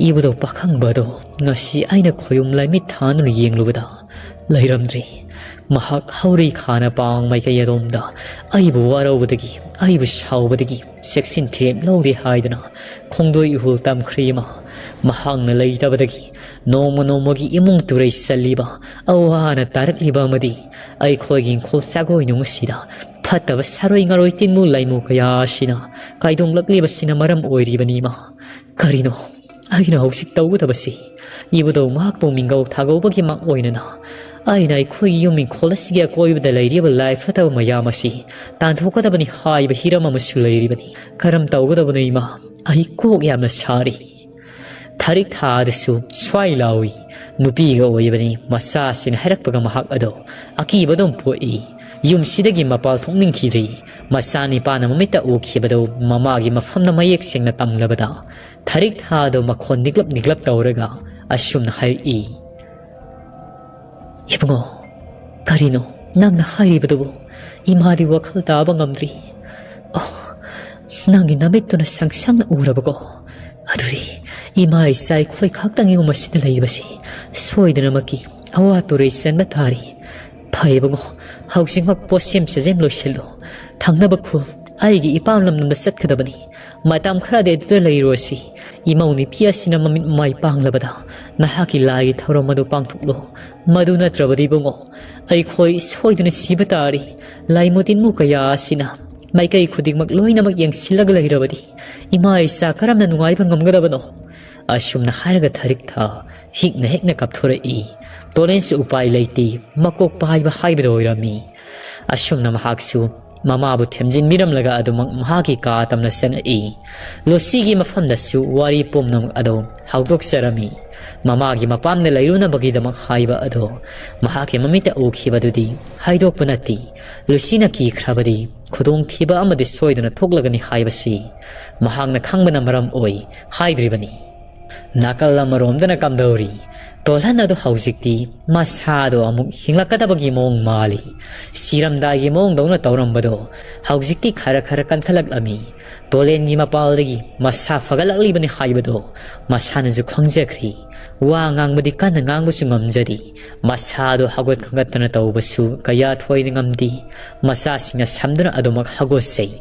ꯏꯕꯨꯙꯧ ꯄꯥꯈꯪꯕ ꯑꯗꯣ ꯉꯁꯤ ꯑꯩꯅ ꯈꯣꯌꯨꯝ ꯂꯥꯏꯃꯤꯠ ꯊꯥꯗꯨꯅ ꯌꯦꯡꯂꯨꯕꯗ ꯂꯩꯔꯝꯗ꯭ꯔꯤ꯫ ꯃꯍꯥꯛ ꯍꯧꯔꯩ ꯈꯥꯅ ꯄꯥꯡ ꯃꯥꯏꯀꯩ ꯑꯗꯣꯝꯗ ꯑꯩꯕꯨ ꯋꯥꯔꯧꯕꯗꯒꯤ, ꯑꯩꯕꯨ ꯁꯥꯎꯕꯗꯒꯤ ꯆꯦꯛꯁꯤꯟ ꯊꯤꯔꯦꯛ ꯂꯧꯔꯦ ꯍꯥꯏꯗꯨꯅ ꯈꯣꯡꯗꯣꯏ ꯏꯍꯨꯜ ꯇꯝꯈ꯭ꯔꯦ ꯏꯃꯥ꯫ ꯃꯍꯥꯛꯅ ꯂꯩꯇꯕꯗꯒꯤ ꯅꯣꯡꯃ ꯅꯣꯡꯃꯒꯤ ꯏꯃꯨꯡ ꯇꯨꯔꯩ ꯆꯜꯂꯤꯕ, ꯑꯋꯥ ꯑꯅꯥ ꯇꯥꯔꯛꯂꯤꯕ ꯑꯃꯗꯤ ꯑꯩꯈꯣꯏꯒꯤ ꯏꯪꯈꯣꯜ ꯆꯥꯒꯣꯏꯅꯨꯡ ꯑꯁꯤꯗ ꯐꯠꯇꯕ ꯁꯥꯔꯣꯏ ꯉꯥꯔꯣꯏ ꯇꯤꯟꯃꯨ ꯂꯥꯏꯃꯨ ꯀꯌꯥ ꯑꯁꯤꯅ ꯀꯥꯏꯗꯣꯡꯂꯛꯂꯤꯕꯁꯤꯅ ꯃꯔꯝ ꯑꯣꯏꯔꯤꯕꯅꯤ ꯏꯃꯥ꯫ ꯀꯔꯤꯅꯣ ꯑꯩꯅ ꯍꯧꯖꯤꯛ ꯇꯧꯒꯗꯕꯁꯤ? ꯏꯕꯨꯙꯧ ꯃꯍꯥꯛꯄꯨ ꯃꯤꯡꯒꯧ ꯊꯥꯒꯧꯕꯒꯤ ꯃꯥꯡ ꯑꯣꯏꯅꯅ ꯑꯩꯅ ꯑꯩꯈꯣꯏꯒꯤ ꯌꯨꯝ ꯏꯪꯈꯣꯜ ꯑꯁꯤꯒꯤ ꯑꯀꯣꯏꯕꯗ ꯂꯩꯔꯤꯕ ꯂꯥꯏ ꯐꯠꯇꯕ ꯃꯌꯥꯝ ꯑꯁꯤ ꯇꯥꯟꯊꯣꯛꯀꯗꯕꯅꯤ ꯍꯥꯏꯕ ꯍꯤꯔꯝ ꯑꯃꯁꯨ ꯂꯩꯔꯤꯕꯅꯤ꯫ ꯀꯔꯝ ꯇꯧꯒꯗꯕꯅꯣ ꯏꯃꯥ? ꯑꯩ ꯀꯣꯛ ꯌꯥꯝꯅ ꯁꯥꯔꯤ꯫ ꯊꯥꯔꯤꯛ ꯊꯥꯗꯁꯨ ꯁ꯭ꯋꯥꯏ ꯂꯥꯎꯏ꯫ ꯅꯨꯄꯤꯒ ꯑꯣꯏꯕꯅꯤ꯫ ꯃꯆꯥꯁꯤꯡꯅ ꯍꯥꯏꯔꯛꯄꯒ ꯃꯍꯥꯛ ꯑꯗꯣ ꯑꯀꯤꯕ ꯑꯗꯨꯝ ꯄꯣꯛꯏ꯫ ꯌꯨꯝꯁꯤꯗꯒꯤ ꯃꯄꯥꯜ ꯊꯣꯛꯅꯤꯡꯈꯤꯗ꯭ꯔꯤ꯫ ꯃꯆꯥ ꯅꯤꯄꯥꯅ ꯃꯃꯤꯠꯇ ꯎꯈꯤꯕꯗꯨ ꯃꯃꯥꯒꯤ ꯃꯐꯝꯗ ꯃꯌꯦꯛ ꯁꯦꯡꯅ ꯇꯝꯂꯕꯗ ꯊꯥꯔꯤꯛ ꯊꯥꯗꯣ ꯃꯈꯣꯟ ꯅꯤꯛꯂꯞ ꯅꯤꯛꯂꯞ ꯇꯧꯔꯒ ꯑꯁꯨꯝꯅ ꯍꯥꯏꯔꯛꯏ, ꯏꯕꯨꯡꯉꯣ, ꯀꯔꯤꯅꯣ ꯅꯪꯅ ꯍꯥꯏꯔꯤꯕꯗꯨꯕꯨ? ꯏꯃꯥꯗꯤ ꯋꯥꯈꯜ ꯇꯥꯕ ꯉꯝꯗ꯭ꯔꯤ꯫ ꯑꯣ, ꯅꯪꯒꯤ ꯅꯃꯤꯠꯇꯨꯅ ꯁꯪ ꯁꯪꯅ ꯎꯔꯕꯀꯣ? ꯑꯗꯨꯗꯤ ꯏꯃꯥ ꯏꯆꯥ ꯑꯩꯈꯣꯏ ꯈꯛꯇꯪ ꯌꯨꯝ ꯑꯁꯤꯗ ꯂꯩꯕꯁꯤ ꯁꯣꯏꯗꯅꯃꯛꯀꯤ ꯑꯋꯥ ꯇꯨꯔꯩ ꯆꯟꯕ ꯇꯥꯔꯤ꯫ ꯐꯩ ꯏꯕꯨꯡꯉꯣ, ꯍꯧꯖꯤꯛꯃꯛ ꯄꯣꯠꯁꯦꯝ ꯆꯖꯦꯝ ꯂꯣꯏꯁꯤꯜꯂꯨ꯫ ꯊꯪꯅꯕ ꯈꯨꯜ, ꯑꯩꯒꯤ ꯏꯄꯥꯝ ꯂꯝꯗꯝꯗ ꯆꯠꯀꯗꯕꯅꯤ꯫ ꯃꯇꯝ ꯈꯔꯗꯤ ꯑꯗꯨꯗ ꯂꯩꯔꯨꯔꯁꯤ꯫ ꯏꯃꯧ ꯅꯨꯄꯤ ꯑꯁꯤꯅ ꯃꯃꯤꯠ ꯃꯃꯥꯏ ꯄꯥꯡꯂꯕꯗ ꯅꯍꯥꯛꯀꯤ ꯂꯥꯏꯒꯤ ꯊꯧꯔꯝ ꯑꯗꯨ ꯄꯥꯡꯊꯣꯛꯂꯨ꯫ ꯃꯗꯨ ꯅꯠꯇ꯭ꯔꯕꯗꯤ ꯏꯕꯨꯡꯉꯣ, ꯑꯩꯈꯣꯏ ꯁꯣꯏꯗꯅ ꯁꯤꯕ ꯇꯥꯔꯤ꯫ ꯂꯥꯏꯃꯨ ꯇꯤꯟꯃꯨ ꯀꯌꯥ ꯑꯁꯤꯅ ꯃꯥꯏꯀꯩ ꯈꯨꯗꯤꯡꯃꯛ ꯂꯣꯏꯅꯃꯛ ꯌꯦꯡꯁꯤꯜꯂꯒ ꯂꯩꯔꯕꯗꯤ ꯏꯃꯥ ꯏꯆꯥ ꯀꯔꯝꯅ ꯅꯨꯡꯉꯥꯏꯕ ꯉꯝꯒꯗꯕꯅꯣ? ꯑꯁꯨꯝꯅ ꯍꯥꯏꯔꯒ ꯊꯥꯔꯤꯛꯊꯥ ꯍꯤꯛꯅ ꯍꯦꯛꯅ ꯀꯥꯞꯊꯣꯔꯛꯏ꯫ ꯇꯣꯂꯦꯟꯁꯨ ꯎꯄꯥꯏ ꯂꯩꯇꯦ, ꯃꯀꯣꯛ ꯄꯥꯏꯕ ꯍꯥꯏꯕꯗꯣ ꯑꯣꯏꯔꯝꯃꯤ꯫ ꯑꯁꯨꯝꯅ ꯃꯍꯥꯛꯁꯨ ꯃꯃꯥꯕꯨ ꯊꯦꯝꯖꯤꯟꯕꯤꯔꯝꯂꯒ ꯑꯗꯨꯃꯛ ꯃꯍꯥꯛꯀꯤ ꯀꯥ ꯇꯝꯅ ꯆꯪꯉꯛꯏ꯫ ꯂꯨꯁꯤꯒꯤ ꯃꯐꯝꯗꯁꯨ ꯋꯥꯔꯤ ꯄꯨꯝꯅꯃꯛ ꯑꯗꯨ ꯍꯧꯗꯣꯛꯆꯔꯝꯃꯤ꯫ ꯃꯃꯥꯒꯤ ꯃꯄꯥꯝꯗ ꯂꯩꯔꯨꯅꯕꯒꯤꯗꯃꯛ ꯍꯥꯏꯕ ꯑꯗꯣ ꯃꯍꯥꯛꯀꯤ ꯃꯃꯤꯠꯇ ꯎꯈꯤꯕꯗꯨꯗꯤ ꯍꯥꯏꯗꯣꯛꯄ ꯅꯠꯇꯦ꯫ ꯂꯨꯁꯤꯅ ꯀꯤꯈ꯭ꯔꯕꯗꯤ ꯈꯨꯗꯣꯡꯊꯤꯕ ꯑꯃꯗꯤ ꯁꯣꯏꯗꯅ ꯊꯣꯛꯂꯒꯅꯤ ꯍꯥꯏꯕꯁꯤ ꯃꯍꯥꯛꯅ ꯈꯪꯕꯅ ꯃꯔꯝ ꯑꯣꯏ ꯍꯥꯏꯗ꯭ꯔꯤꯕꯅꯤ꯫ ꯅꯥꯀꯜ ꯑꯃꯔꯣꯝꯗꯅ ꯀꯝꯗꯧꯔꯤ? ꯇꯣꯜꯍꯟ ꯑꯗꯨ ꯍꯧꯖꯤꯛꯇꯤ ꯃꯁꯥꯗꯣ ꯑꯃꯨꯛ ꯍꯤꯡꯂꯛꯀꯗꯕꯒꯤ ꯃꯑꯣꯡ ꯃꯥꯜꯂꯤ꯫ ꯁꯤꯔꯝꯗꯥꯏꯒꯤ ꯃꯑꯣꯡꯗꯧꯅ ꯇꯧꯔꯝꯕꯗꯣ ꯍꯧꯖꯤꯛꯇꯤ ꯈꯔ ꯈꯔ ꯀꯟꯈꯠꯂꯛꯂꯝꯃꯤ꯫ ꯇꯣꯂꯦꯟꯒꯤ ꯃꯄꯥꯜꯗꯒꯤ ꯃꯁꯥ ꯐꯒꯠꯂꯛꯂꯤꯕꯅꯤ ꯍꯥꯏꯕꯗꯣ ꯃꯁꯥꯅꯁꯨ ꯈꯪꯖꯈ꯭ꯔꯦ꯫ ꯋꯥ ꯉꯥꯡꯕꯗꯤ ꯀꯟꯅ ꯉꯥꯡꯕꯁꯨ ꯉꯝꯖꯔꯤ꯫ ꯃꯁꯥꯗꯣ ꯍꯧꯒꯠ ꯈꯟꯒꯠꯇꯅ ꯇꯧꯕꯁꯨ ꯀꯌꯥ ꯊꯣꯏꯅ ꯉꯝꯗꯦ꯫ ꯃꯆꯥꯁꯤꯡꯅ ꯁꯝꯗꯨꯅ ꯑꯗꯨꯃꯛ ꯍꯧꯒꯠꯆꯩ꯫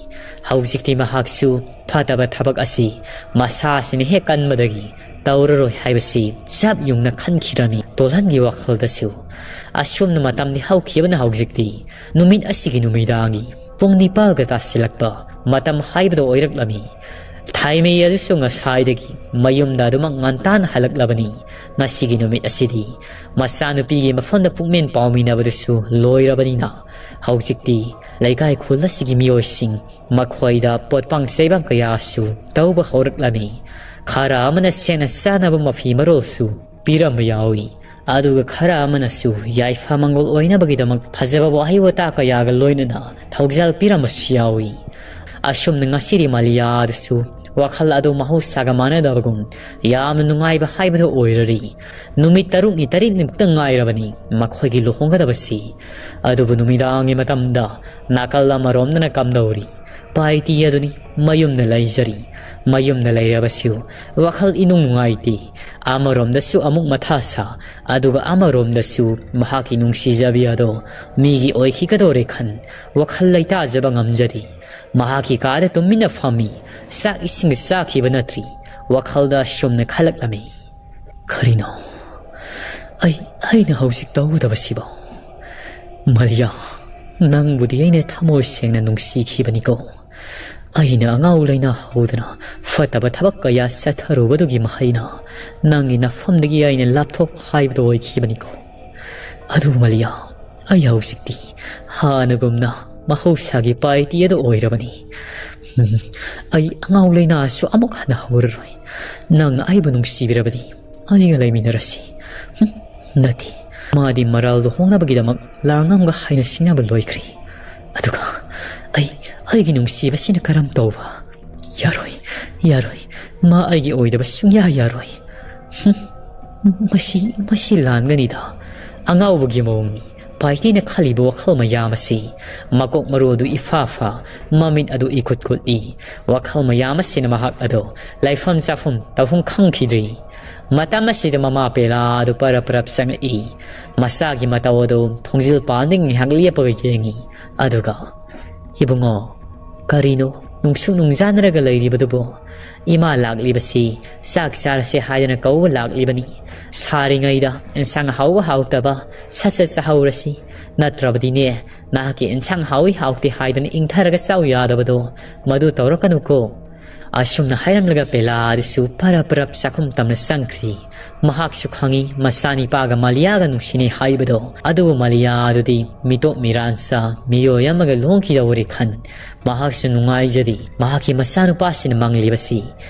ꯍꯧꯖꯤꯛꯇꯤ ꯃꯍꯥꯛꯁꯨ ꯐꯠꯇꯕ ꯊꯕꯛ ꯑꯁꯤ ꯃꯁꯥꯁꯤꯅ ꯍꯦꯛ ꯀꯟꯕꯗꯒꯤ ꯇꯧꯔꯔꯣꯏ ꯍꯥꯏꯕꯁꯤ ꯆꯞ ꯌꯨꯡꯅ ꯈꯟꯈꯤꯔꯝꯃꯤ ꯇꯣꯜꯍꯟꯒꯤ ꯋꯥꯈꯜꯗꯁꯨ꯫ ꯑꯁꯨꯝꯅ ꯃꯇꯝꯗꯤ ꯍꯧꯈꯤꯕꯅ ꯍꯧꯖꯤꯛꯇꯤ ꯅꯨꯃꯤꯠ ꯑꯁꯤꯒꯤ ꯅꯨꯃꯤꯗꯥꯡꯒꯤ ꯄꯨꯡ ꯅꯤꯄꯥꯜꯒ ꯇꯥꯁꯤꯜꯂꯛꯄ ꯃꯇꯝ ꯍꯥꯏꯕꯗꯨ ꯑꯣꯏꯔꯛꯂꯝꯃꯤ꯫ ꯊꯥꯏꯃꯩ ꯑꯗꯨꯁꯨ ꯉꯁꯥꯏꯗꯒꯤ ꯃꯌꯨꯝꯗ ꯑꯗꯨꯃꯛ ꯉꯟꯇꯥꯅ ꯍꯜꯂꯛꯂꯕꯅꯤ꯫ ꯉꯁꯤꯒꯤ ꯅꯨꯃꯤꯠ ꯑꯁꯤꯗꯤ ꯃꯆꯥꯅꯨꯄꯤꯒꯤ ꯃꯐꯝꯗ ꯄꯨꯛꯃꯦꯟ ꯄꯥꯎꯃꯤꯟꯅꯕꯗꯨꯁꯨ ꯂꯣꯏꯔꯕꯅꯤꯅ ꯍꯧꯖꯤꯛꯇꯤ ꯂꯩꯀꯥꯏ ꯈꯨꯜ ꯑꯁꯤꯒꯤ ꯃꯤꯑꯣꯏꯁꯤꯡ ꯃꯈꯣꯏꯗ ꯄꯣꯠꯄꯥꯡ ꯆꯩꯕꯥꯡ ꯀꯌꯥꯁꯨ ꯇꯧꯕ ꯍꯧꯔꯛꯂꯝꯃꯤ꯫ ꯈꯔ ꯑꯃꯅ ꯁꯦꯠꯅ ꯆꯥꯅꯕ ꯃꯐꯤ ꯃꯔꯣꯜꯁꯨ ꯄꯤꯔꯝꯕ ꯌꯥꯎꯏ꯫ ꯑꯗꯨꯒ ꯈꯔ ꯑꯃꯅꯁꯨ ꯌꯥꯏꯐ ꯃꯪꯒꯣꯜ ꯑꯣꯏꯅꯕꯒꯤꯗꯃꯛ ꯐꯖꯕ ꯋꯥꯍꯩ ꯋꯥꯇꯥ ꯀꯌꯥꯒ ꯂꯣꯏꯅꯅ ꯊꯧꯖꯥꯜ ꯄꯤꯔꯝꯕꯁꯨ ꯌꯥꯎꯏ꯫ ꯑꯁꯨꯝꯅ ꯉꯁꯤꯗꯤ ꯃꯥꯂꯤꯌꯥꯗꯁꯨ ꯋꯥꯈꯜ ꯑꯗꯨ ꯃꯍꯧꯁꯥꯒ ꯃꯥꯟꯅꯗꯕꯒꯨꯝ ꯌꯥꯝꯅ ꯅꯨꯡꯉꯥꯏꯕ ꯍꯥꯏꯕꯗꯨ ꯑꯣꯏꯔꯔꯤ꯫ ꯅꯨꯃꯤꯠ ꯇꯔꯨꯛꯅꯤ ꯇꯔꯦꯠꯅꯤꯃꯨꯛꯇ ꯉꯥꯏꯔꯕꯅꯤ ꯃꯈꯣꯏꯒꯤ ꯂꯨꯍꯣꯡꯒꯗꯕꯁꯤ꯫ ꯑꯗꯨꯕꯨ ꯅꯨꯃꯤꯗꯥꯡꯒꯤ ꯃꯇꯝꯗ ꯅꯥꯀꯜ ꯑꯃꯔꯣꯝꯗꯅ ꯀꯝꯗꯧꯔꯤ? ꯄꯥꯏꯇꯤ ꯑꯗꯨꯅꯤ ꯃꯌꯨꯝꯗ ꯂꯩꯖꯔꯤ꯫ ꯃꯌꯨꯝꯗ ꯂꯩꯔꯕꯁꯨ ꯋꯥꯈꯜ ꯏꯅꯨꯡ ꯅꯨꯡꯉꯥꯏꯇꯦ꯫ ꯑꯃꯔꯣꯝꯗꯁꯨ ꯑꯃꯨꯛ ꯃꯊꯥ ꯁꯥ, ꯑꯗꯨꯒ ꯑꯃꯔꯣꯝꯗꯁꯨ ꯃꯍꯥꯛꯀꯤ ꯅꯨꯡꯁꯤꯖꯕꯤ ꯑꯗꯣ ꯃꯤꯒꯤ ꯑꯣꯏꯈꯤꯒꯗꯧꯔꯦ ꯈꯟ ꯋꯥꯈꯜ ꯂꯩꯇꯥꯖꯕ ꯉꯝꯖꯗꯦ꯫ ꯃꯍꯥꯛꯀꯤ ꯀꯥꯗ ꯇꯨꯃꯤꯟꯅ ꯐꯝꯃꯤ꯫ ꯆꯥꯛ ꯏꯁꯤꯡꯒ ꯆꯥꯈꯤꯕ ꯅꯠꯇ꯭ꯔꯤ꯫ ꯋꯥꯈꯜꯗ ꯑꯁꯨꯝꯅ ꯈꯜꯂꯛꯂꯝꯃꯤ꯫ ꯀꯔꯤꯅꯣ ꯑꯩ, ꯑꯩꯅ ꯍꯧꯖꯤꯛ ꯇꯧꯒꯗꯕꯁꯤꯕꯣ? ꯃꯥꯂꯤꯌꯥ, ꯅꯪꯕꯨꯗꯤ ꯑꯩꯅ ꯊꯃꯣꯏ ꯁꯦꯡꯅ ꯅꯨꯡꯁꯤꯈꯤꯕꯅꯤꯀꯣ꯫ ꯑꯩꯅ ꯑꯉꯥꯎ ꯂꯩꯅꯥ ꯍꯧꯗꯅ ꯐꯠꯇꯕ ꯊꯕꯛ ꯀꯌꯥ ꯆꯠꯊꯔꯨꯕꯗꯨꯒꯤ ꯃꯍꯩꯅ ꯅꯪꯒꯤ ꯅꯐꯝꯗꯒꯤ ꯑꯩꯅ ꯂꯥꯞꯊꯣꯛ ꯍꯥꯏꯕꯗꯨ ꯑꯣꯏꯈꯤꯕꯅꯤꯀꯣ꯫ ꯑꯗꯨꯕꯨ ꯃꯥꯂꯤꯌꯥ, ꯑꯩ ꯍꯧꯖꯤꯛꯇꯤ ꯍꯥꯟꯅꯒꯨꯝꯅ ꯃꯍꯧꯁꯥꯒꯤ ꯄꯥꯏꯇꯤ ꯑꯗꯨ ꯑꯣꯏꯔꯕꯅꯤ꯫ ꯎꯝ, ꯑꯩ ꯑꯉꯥꯎ ꯂꯩꯅꯥꯁꯨ ꯑꯃꯨꯛ ꯍꯟꯅ ꯍꯧꯔꯔꯣꯏ꯫ ꯅꯪꯅ ꯑꯩꯕꯨ ꯅꯨꯡꯁꯤꯕꯤꯔꯕꯗꯤ ꯑꯩꯒ ꯂꯩꯃꯤꯟꯅꯔꯁꯤ꯫ ꯍꯨꯝ, ꯅꯠꯇꯦ, ꯃꯥꯗꯤ ꯃꯔꯥꯜ ꯂꯨꯍꯣꯡꯅꯕꯒꯤꯗꯃꯛ ꯂꯥꯡꯉꯝꯒ ꯍꯥꯏꯅ ꯁꯤꯡꯅꯕ ꯂꯣꯏꯈ꯭ꯔꯦ꯫ ꯑꯗꯨꯒ ꯑꯩ, ꯑꯩꯒꯤ ꯅꯨꯡꯁꯤꯕꯁꯤꯅ ꯀꯔꯝ ꯇꯧꯕ? ꯌꯥꯔꯣꯏ, ꯌꯥꯔꯣꯏ, ꯃꯥ ꯑꯩꯒꯤ ꯑꯣꯏꯗꯕ ꯁꯨꯡꯌꯥ ꯌꯥꯔꯣꯏ꯫ ꯍꯨꯝ, ꯃꯁꯤ, ꯃꯁꯤ ꯂꯥꯟꯒꯅꯤꯗ꯫ ꯑꯉꯥꯎꯕꯒꯤ ꯃꯑꯣꯡꯅꯤ꯫ ꯄꯥꯏꯇꯤꯅ ꯈꯜꯂꯤꯕ ꯋꯥꯈꯜ ꯃꯌꯥꯝ ꯑꯁꯤ ꯃꯀꯣꯛ ꯃꯔꯨ ꯑꯗꯨ ꯏꯐꯥ ꯐꯥ, ꯃꯃꯤꯠ ꯑꯗꯨ ꯏꯀꯨꯠ ꯀꯨꯠꯂꯤ꯫ ꯋꯥꯈꯜ ꯃꯌꯥꯝ ꯑꯁꯤꯅ ꯃꯍꯥꯛ ꯑꯗꯨ ꯂꯩꯐꯝ ꯆꯥꯐꯝ ꯇꯧꯐꯝ ꯈꯪꯈꯤꯗ꯭ꯔꯤ꯫ ꯃꯇꯝ ꯑꯁꯤꯗ ꯃꯃꯥ ꯄꯦꯂꯥ ꯑꯗꯨ ꯄꯔꯞ ꯄꯔꯞ ꯆꯪꯂꯛꯏ꯫ ꯃꯆꯥꯒꯤ ꯃꯇꯧ ꯑꯗꯨ ꯊꯣꯡꯖꯤꯜ ꯄꯥꯟꯗꯒꯤ ꯉꯥꯏꯍꯥꯛ ꯂꯦꯞꯄꯒ ꯌꯦꯡꯉꯤ꯫ ꯑꯗꯨꯒ, "ꯏꯕꯨꯡꯉꯣ, ꯀꯔꯤꯅꯣ ꯅꯨꯡꯁꯨꯛ ꯅꯨꯡꯖꯥꯅꯔꯒ ꯂꯩꯔꯤꯕꯗꯨꯕꯣ? ꯏꯃꯥ ꯂꯥꯛꯂꯤꯕꯁꯤ ꯆꯥꯛ ꯆꯥꯔꯁꯦ ꯍꯥꯏꯗꯅ ꯀꯧꯕ ꯂꯥꯛꯂꯤꯕꯅꯤ꯫ ꯁꯥꯔꯤꯉꯩꯗ ꯏꯟꯁꯥꯡ ꯍꯥꯎꯕ ꯍꯥꯎꯇꯕ ꯁꯠ ꯁꯠ ꯆꯥꯍꯧꯔꯁꯤ꯫ ꯅꯠꯇ꯭ꯔꯕꯗꯤꯅꯦ, ꯅꯍꯥꯛꯀꯤ ꯏꯟꯁꯥꯡ ꯍꯥꯎꯏ ꯍꯥꯎꯇꯦ ꯍꯥꯏꯗꯅ ꯏꯪꯊꯔꯒ ꯆꯥꯎ ꯌꯥꯗꯕꯗꯣ, ꯃꯗꯨ ꯇꯧꯔꯛꯀꯅꯨꯀꯣ꯫" ꯑꯁꯨꯝꯅ ꯍꯥꯏꯔꯝꯂꯒ ꯄꯦꯂꯥ ꯑꯗꯨꯁꯨ ꯄꯔꯞ ꯄꯔꯞ ꯆꯥꯛꯈꯨꯝ ꯇꯝꯅ ꯆꯪꯈ꯭ꯔꯤ꯫ ꯃꯍꯥꯛꯁꯨ ꯈꯪꯏ ꯃꯆꯥꯅꯤꯄꯥꯒ ꯃꯥꯂꯤꯌꯥꯒ ꯅꯨꯡꯁꯤꯅꯩ ꯍꯥꯏꯕꯗꯣ꯫ ꯑꯗꯨꯕꯨ ꯃꯥꯂꯤꯌꯥ ꯑꯗꯨꯗꯤ ꯃꯤꯇꯣꯞ ꯃꯤꯔꯥꯟꯆꯥ ꯃꯤꯑꯣꯏ ꯑꯃꯒ ꯂꯨꯍꯣꯡꯈꯤꯗꯧꯔꯦ ꯈꯟ ꯃꯍꯥꯛꯁꯨ ꯅꯨꯡꯉꯥꯏꯖꯗꯦ꯫ ꯃꯍꯥꯛꯀꯤ ꯃꯆꯥꯅꯨꯄꯥꯁꯤꯅ ꯃꯪꯂꯤꯕꯁꯤ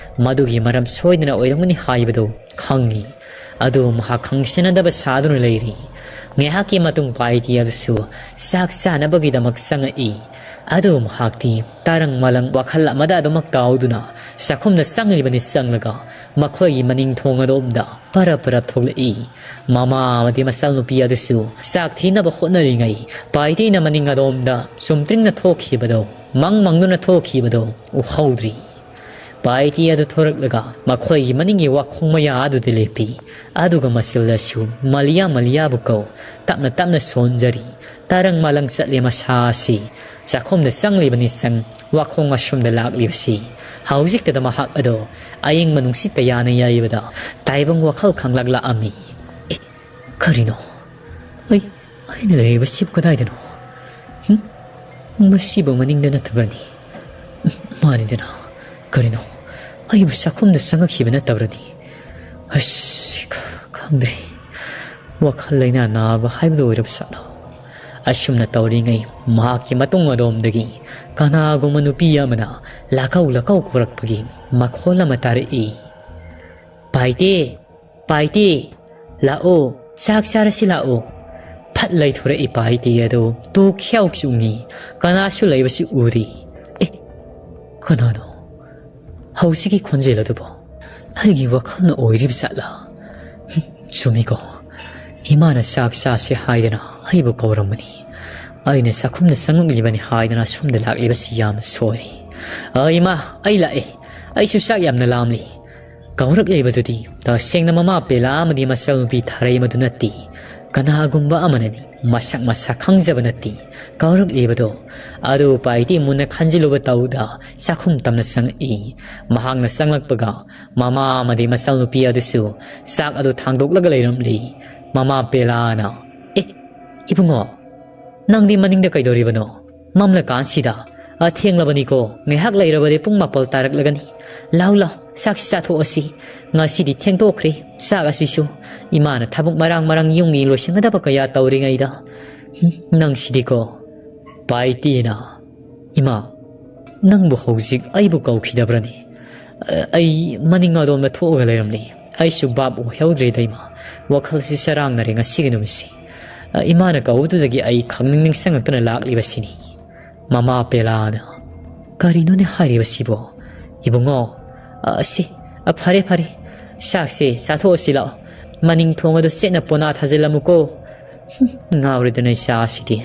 ꯃꯗꯨꯒꯤ ꯃꯔꯝ ꯁꯣꯏꯗꯅ ꯑꯣꯏꯔꯝꯒꯅꯤ ꯍꯥꯏꯕꯗꯨ ꯈꯪꯏ꯫ ꯑꯗꯨꯕꯨ ꯃꯍꯥꯛ ꯈꯪꯁꯤꯟꯅꯗꯕ ꯁꯥꯗꯨꯅ ꯂꯩꯔꯤ꯫ ꯉꯥꯏꯍꯥꯛꯀꯤ ꯃꯇꯨꯡ ꯄꯥꯏꯇꯤ ꯑꯗꯨꯁꯨ ꯆꯥꯛ ꯆꯥꯅꯕꯒꯤꯗꯃꯛ ꯆꯪꯉꯛꯏ꯫ ꯑꯗꯨ ꯃꯍꯥꯛꯇꯤ ꯇꯥꯔꯪ ꯃꯥꯂꯪ ꯋꯥꯈꯜ ꯑꯃꯗ ꯑꯗꯨꯃꯛ ꯇꯥꯎꯗꯨꯅ ꯆꯥꯛꯈꯨꯝꯗ ꯆꯪꯂꯤꯕꯅꯤ꯫ ꯆꯪꯂꯒ ꯃꯈꯣꯏꯒꯤ ꯃꯅꯤꯡ ꯊꯣꯡ ꯑꯗꯣꯝꯗ ꯄꯔꯞ ꯄꯔꯞ ꯊꯣꯛꯂꯛꯏ꯫ ꯃꯃꯥ ꯑꯃꯗꯤ ꯃꯆꯜꯅꯨꯄꯤ ꯑꯗꯨꯁꯨ ꯆꯥꯛ ꯊꯤꯅꯕ ꯍꯣꯠꯅꯔꯤꯉꯩ ꯄꯥꯏꯇꯦꯅ ꯃꯅꯤꯡ ꯑꯗꯣꯝꯗ ꯆꯨꯝꯇ꯭ꯔꯤꯡꯅ ꯊꯣꯛꯈꯤꯕꯗꯣ, ꯃꯪ ꯃꯪꯗꯨꯅ ꯊꯣꯛꯈꯤꯕꯗꯣ ꯎꯍꯧꯗ꯭ꯔꯤ꯫ ꯄꯥꯏꯇꯤ ꯑꯗꯨ ꯊꯣꯔꯛꯂꯒ ꯃꯈꯣꯏꯒꯤ ꯃꯅꯤꯡꯒꯤ ꯋꯥꯈꯣꯡ ꯃꯌꯥ ꯑꯗꯨꯗ ꯂꯦꯞꯄꯤ꯫ ꯑꯗꯨꯒ ꯃꯆꯜꯗꯁꯨ ꯃꯂꯤꯌꯥ ꯃꯂꯤꯌꯥꯕꯨ ꯀꯧ ꯇꯞꯅ ꯇꯞꯅ ꯁꯣꯟꯖꯔꯤ꯫ ꯇꯥꯔꯪ ꯃꯥꯂꯪ ꯆꯠꯂꯦ ꯃꯁꯥ ꯑꯁꯤ꯫ ꯆꯥꯛꯈꯨꯝꯗ ꯆꯪꯂꯤꯕꯅꯤ ꯆꯪ ꯋꯥꯈꯣꯡ ꯑꯁꯣꯝꯗ ꯂꯥꯛꯂꯤꯕꯁꯤ꯫ ꯍꯧꯖꯤꯛꯇꯗ ꯃꯍꯥꯛ ꯑꯗꯣ ꯑꯌꯤꯡꯕ ꯅꯨꯡꯁꯤꯠꯀ ꯌꯥꯅ ꯌꯩꯕꯗ ꯇꯥꯏꯕꯪ ꯋꯥꯈꯜ ꯈꯪꯂꯛꯂꯛꯑꯝꯃꯤ꯫ ꯑꯦ, ꯀꯔꯤꯅꯣ? ꯑꯩ, ꯑꯩꯅ ꯂꯩꯔꯤꯕꯁꯤꯕꯨ ꯀꯗꯥꯏꯗꯅꯣ? ꯍꯨꯝ? ꯃꯁꯤꯕꯨ ꯃꯅꯤꯡꯗ ꯅꯠꯇꯕ꯭ꯔꯅꯤ? ꯃꯥꯅꯤꯗꯅ꯫ ꯀꯔꯤꯅꯣ? ꯑꯩꯕꯨ ꯆꯥꯛꯈꯨꯝꯗ ꯆꯪꯉꯛꯈꯤꯕ ꯅꯠꯇꯕ꯭ꯔꯅꯤ? ꯑꯁ, ꯈ-, ꯈꯪꯗ꯭ꯔꯦ꯫ ꯋꯥꯈꯜ ꯂꯩꯅꯥ ꯅꯥꯕ ꯍꯥꯏꯕꯗꯨ ꯑꯣꯏꯔꯕ ꯁꯥꯠꯂꯣ? ꯑꯁꯨꯝꯅ ꯇꯧꯔꯤꯉꯩ ꯃꯍꯥꯛꯀꯤ ꯃꯇꯨꯡ ꯑꯗꯣꯝꯗꯒꯤ ꯀꯅꯥꯒꯨꯝꯕ ꯅꯨꯄꯤ ꯑꯃꯅ ꯂꯥꯛꯀꯧ ꯂꯥꯛꯀꯧ ꯀꯧꯔꯛꯄꯒꯤ ꯃꯈꯣꯜ ꯑꯃ ꯇꯥꯔꯛꯏ꯫ "ꯄꯥꯏꯇꯦ! ꯄꯥꯏꯇꯦ! ꯂꯥꯛꯑꯣ, ꯆꯥꯛ ꯆꯥꯔꯁꯤ ꯂꯥꯛꯑꯣ!" ꯐꯠ ꯂꯩꯊꯣꯔꯛꯏ ꯄꯥꯏꯇꯦ ꯑꯗꯣ ꯇꯨ ꯈ꯭ꯌꯥꯎ ꯆꯨꯡꯉꯤ꯫ ꯀꯅꯥꯁꯨ ꯂꯩꯕꯁꯨ ꯎꯗꯦ꯫ ꯑꯦ, ꯀꯅꯥꯅꯣ? ꯍꯧꯖꯤꯛꯀꯤ ꯈꯣꯟꯖꯦꯜ ꯑꯗꯨꯕꯨ ꯑꯩꯒꯤ ꯋꯥꯈꯜꯅ ꯑꯣꯏꯔꯤꯕ ꯖꯥꯠꯂꯥ? ꯍꯨꯝ, ꯆꯨꯝꯃꯤꯀꯣ꯫ ꯏꯃꯥꯅ ꯆꯥꯛ ꯆꯥꯁꯦ ꯍꯥꯏꯗꯅ ꯑꯩꯕꯨ ꯀꯧꯔꯝꯕꯅꯤ꯫ ꯑꯩꯅ ꯆꯥꯛꯈꯨꯝꯗ ꯆꯪꯂꯛꯂꯤꯕꯅꯤ ꯍꯥꯏꯗꯅ ꯑꯁꯣꯝꯗ ꯂꯥꯛꯂꯤꯕꯁꯤ ꯌꯥꯝꯅ ꯁꯣꯏꯔꯦ꯫ ꯑ, ꯏꯃꯥ, ꯑꯩ ꯂꯥꯛꯑꯦ꯫ ꯑꯩꯁꯨ ꯆꯥꯛ ꯌꯥꯝꯅ ꯂꯥꯝꯂꯤ꯫ ꯀꯧꯔꯛꯂꯤꯕꯗꯨꯗꯤ ꯇꯁꯦꯡꯅ ꯃꯃꯥ ꯄꯦꯂꯥ ꯑꯃꯗꯤ ꯃꯆꯜꯅꯨꯄꯤ ꯊꯥꯔꯩ ꯃꯗꯨ ꯅꯠꯇꯦ꯫ ꯀꯅꯥꯒꯨꯝꯕ ꯑꯃꯅꯅꯤ꯫ ꯃꯁꯛ ꯃꯁꯥ ꯈꯪꯖꯕ ꯅꯠꯇꯦ꯫ ꯀꯧꯔꯛꯂꯤꯕꯗꯣ꯫ ꯑꯗꯨ ꯄꯥꯏꯇꯤ ꯃꯨꯟꯅ ꯈꯟꯖꯤꯜꯂꯨꯕ ꯇꯧꯗ ꯆꯥꯛꯈꯨꯝ ꯇꯝꯅ ꯆꯪꯉꯛꯏ꯫ ꯃꯍꯥꯛꯅ ꯆꯪꯂꯛꯄꯒ ꯃꯃꯥ ꯑꯃꯗꯤ ꯃꯆꯜꯅꯨꯄꯤ ꯑꯗꯨꯁꯨ ꯆꯥꯛ ꯑꯗꯨ ꯊꯥꯡꯗꯣꯛꯂꯒ ꯂꯩꯔꯝꯂꯤ꯫ ꯃꯃꯥ ꯄꯦꯂꯥꯅ, "ꯑꯦ, ꯏꯕꯨꯡꯉꯣ, ꯅꯪꯗꯤ ꯃꯅꯤꯡꯗ ꯀꯩꯗꯧꯔꯤꯕꯅꯣ? ꯃꯝꯂꯀꯥꯟꯁꯤꯗ? ꯑ, ꯊꯦꯡꯂꯕꯅꯤꯀꯣ, ꯉꯥꯏꯍꯥꯛ ꯂꯩꯔꯕꯗꯤ ꯄꯨꯡ ꯃꯥꯄꯜ ꯇꯥꯔꯛꯂꯒꯅꯤ꯫ ꯂꯥꯎ, ꯂꯥꯎ, ꯆꯥꯛꯁꯤ ꯆꯥꯊꯣꯛꯑꯁꯤ꯫ ꯉꯁꯤꯗꯤ ꯊꯦꯡꯗꯣꯛꯈ꯭ꯔꯦ, ꯆꯥꯛ ꯑꯁꯤꯁꯨ꯫ ꯏꯃꯥꯅ ꯊꯕꯛ ꯃꯔꯥꯡ ꯃꯔꯥꯡ ꯌꯨꯝꯒꯤ ꯂꯣꯏꯁꯤꯟꯒꯗꯕ ꯀꯌꯥ ꯇꯧꯔꯤꯉꯩꯗ꯫ ꯍꯨꯝ, ꯅꯪꯁꯤꯗꯤꯀꯣ꯫" ꯄꯥꯏꯇꯤꯅ, "ꯏꯃꯥ, ꯅꯪꯕꯨ ꯍꯧꯖꯤꯛ ꯑꯩꯕꯨ ꯀꯧꯈꯤꯗꯕ꯭ꯔꯅꯤ? ꯑ, ꯑꯩ ꯃꯅꯤꯡ ꯑꯗꯣꯝꯗ ꯊꯣꯛꯑꯒ ꯂꯩꯔꯝꯂꯤ꯫ ꯑꯩꯁꯨ ꯚꯥꯞ ꯑꯣꯏꯍꯧꯗ꯭ꯔꯦꯗ ꯏꯃꯥ꯫ ꯋꯥꯈꯜꯁꯤ ꯆꯔꯥꯡꯅꯔꯦ ꯉꯁꯤꯒꯤ ꯅꯨꯃꯤꯠꯁꯤ꯫ ꯑ, ꯏꯃꯥꯅ ꯀꯧꯕꯗꯨꯗꯒꯤ ꯑꯩ ꯈꯪꯅꯤꯡ ꯅꯤꯡꯁꯤꯡꯉꯛꯇꯨꯅ ꯂꯥꯛꯂꯤꯕꯁꯤꯅꯤ꯫" ꯃꯃꯥ ꯄꯦꯂꯥꯅ, "ꯀꯔꯤꯅꯣꯅꯦ ꯍꯥꯏꯔꯤꯕꯁꯤꯕꯣ? ꯏꯕꯨꯡꯉꯣ, ꯑ, ꯁꯤ, ꯑ, ꯐꯔꯦ, ꯐꯔꯦ, ꯆꯥꯛꯁꯦ ꯆꯥꯊꯣꯛꯑꯁꯤ ꯂꯥꯛꯑꯣ꯫ ꯃꯅꯤꯡ ꯊꯣꯡ ꯑꯗꯨ ꯆꯦꯠꯅ ꯄꯣꯅꯥ ꯊꯥꯖꯤꯜꯂꯝꯃꯨꯀꯣ꯫" ꯍꯨꯝ, ꯉꯥꯎꯔꯦꯗꯅ ꯏꯆꯥꯁꯤꯗꯤ꯫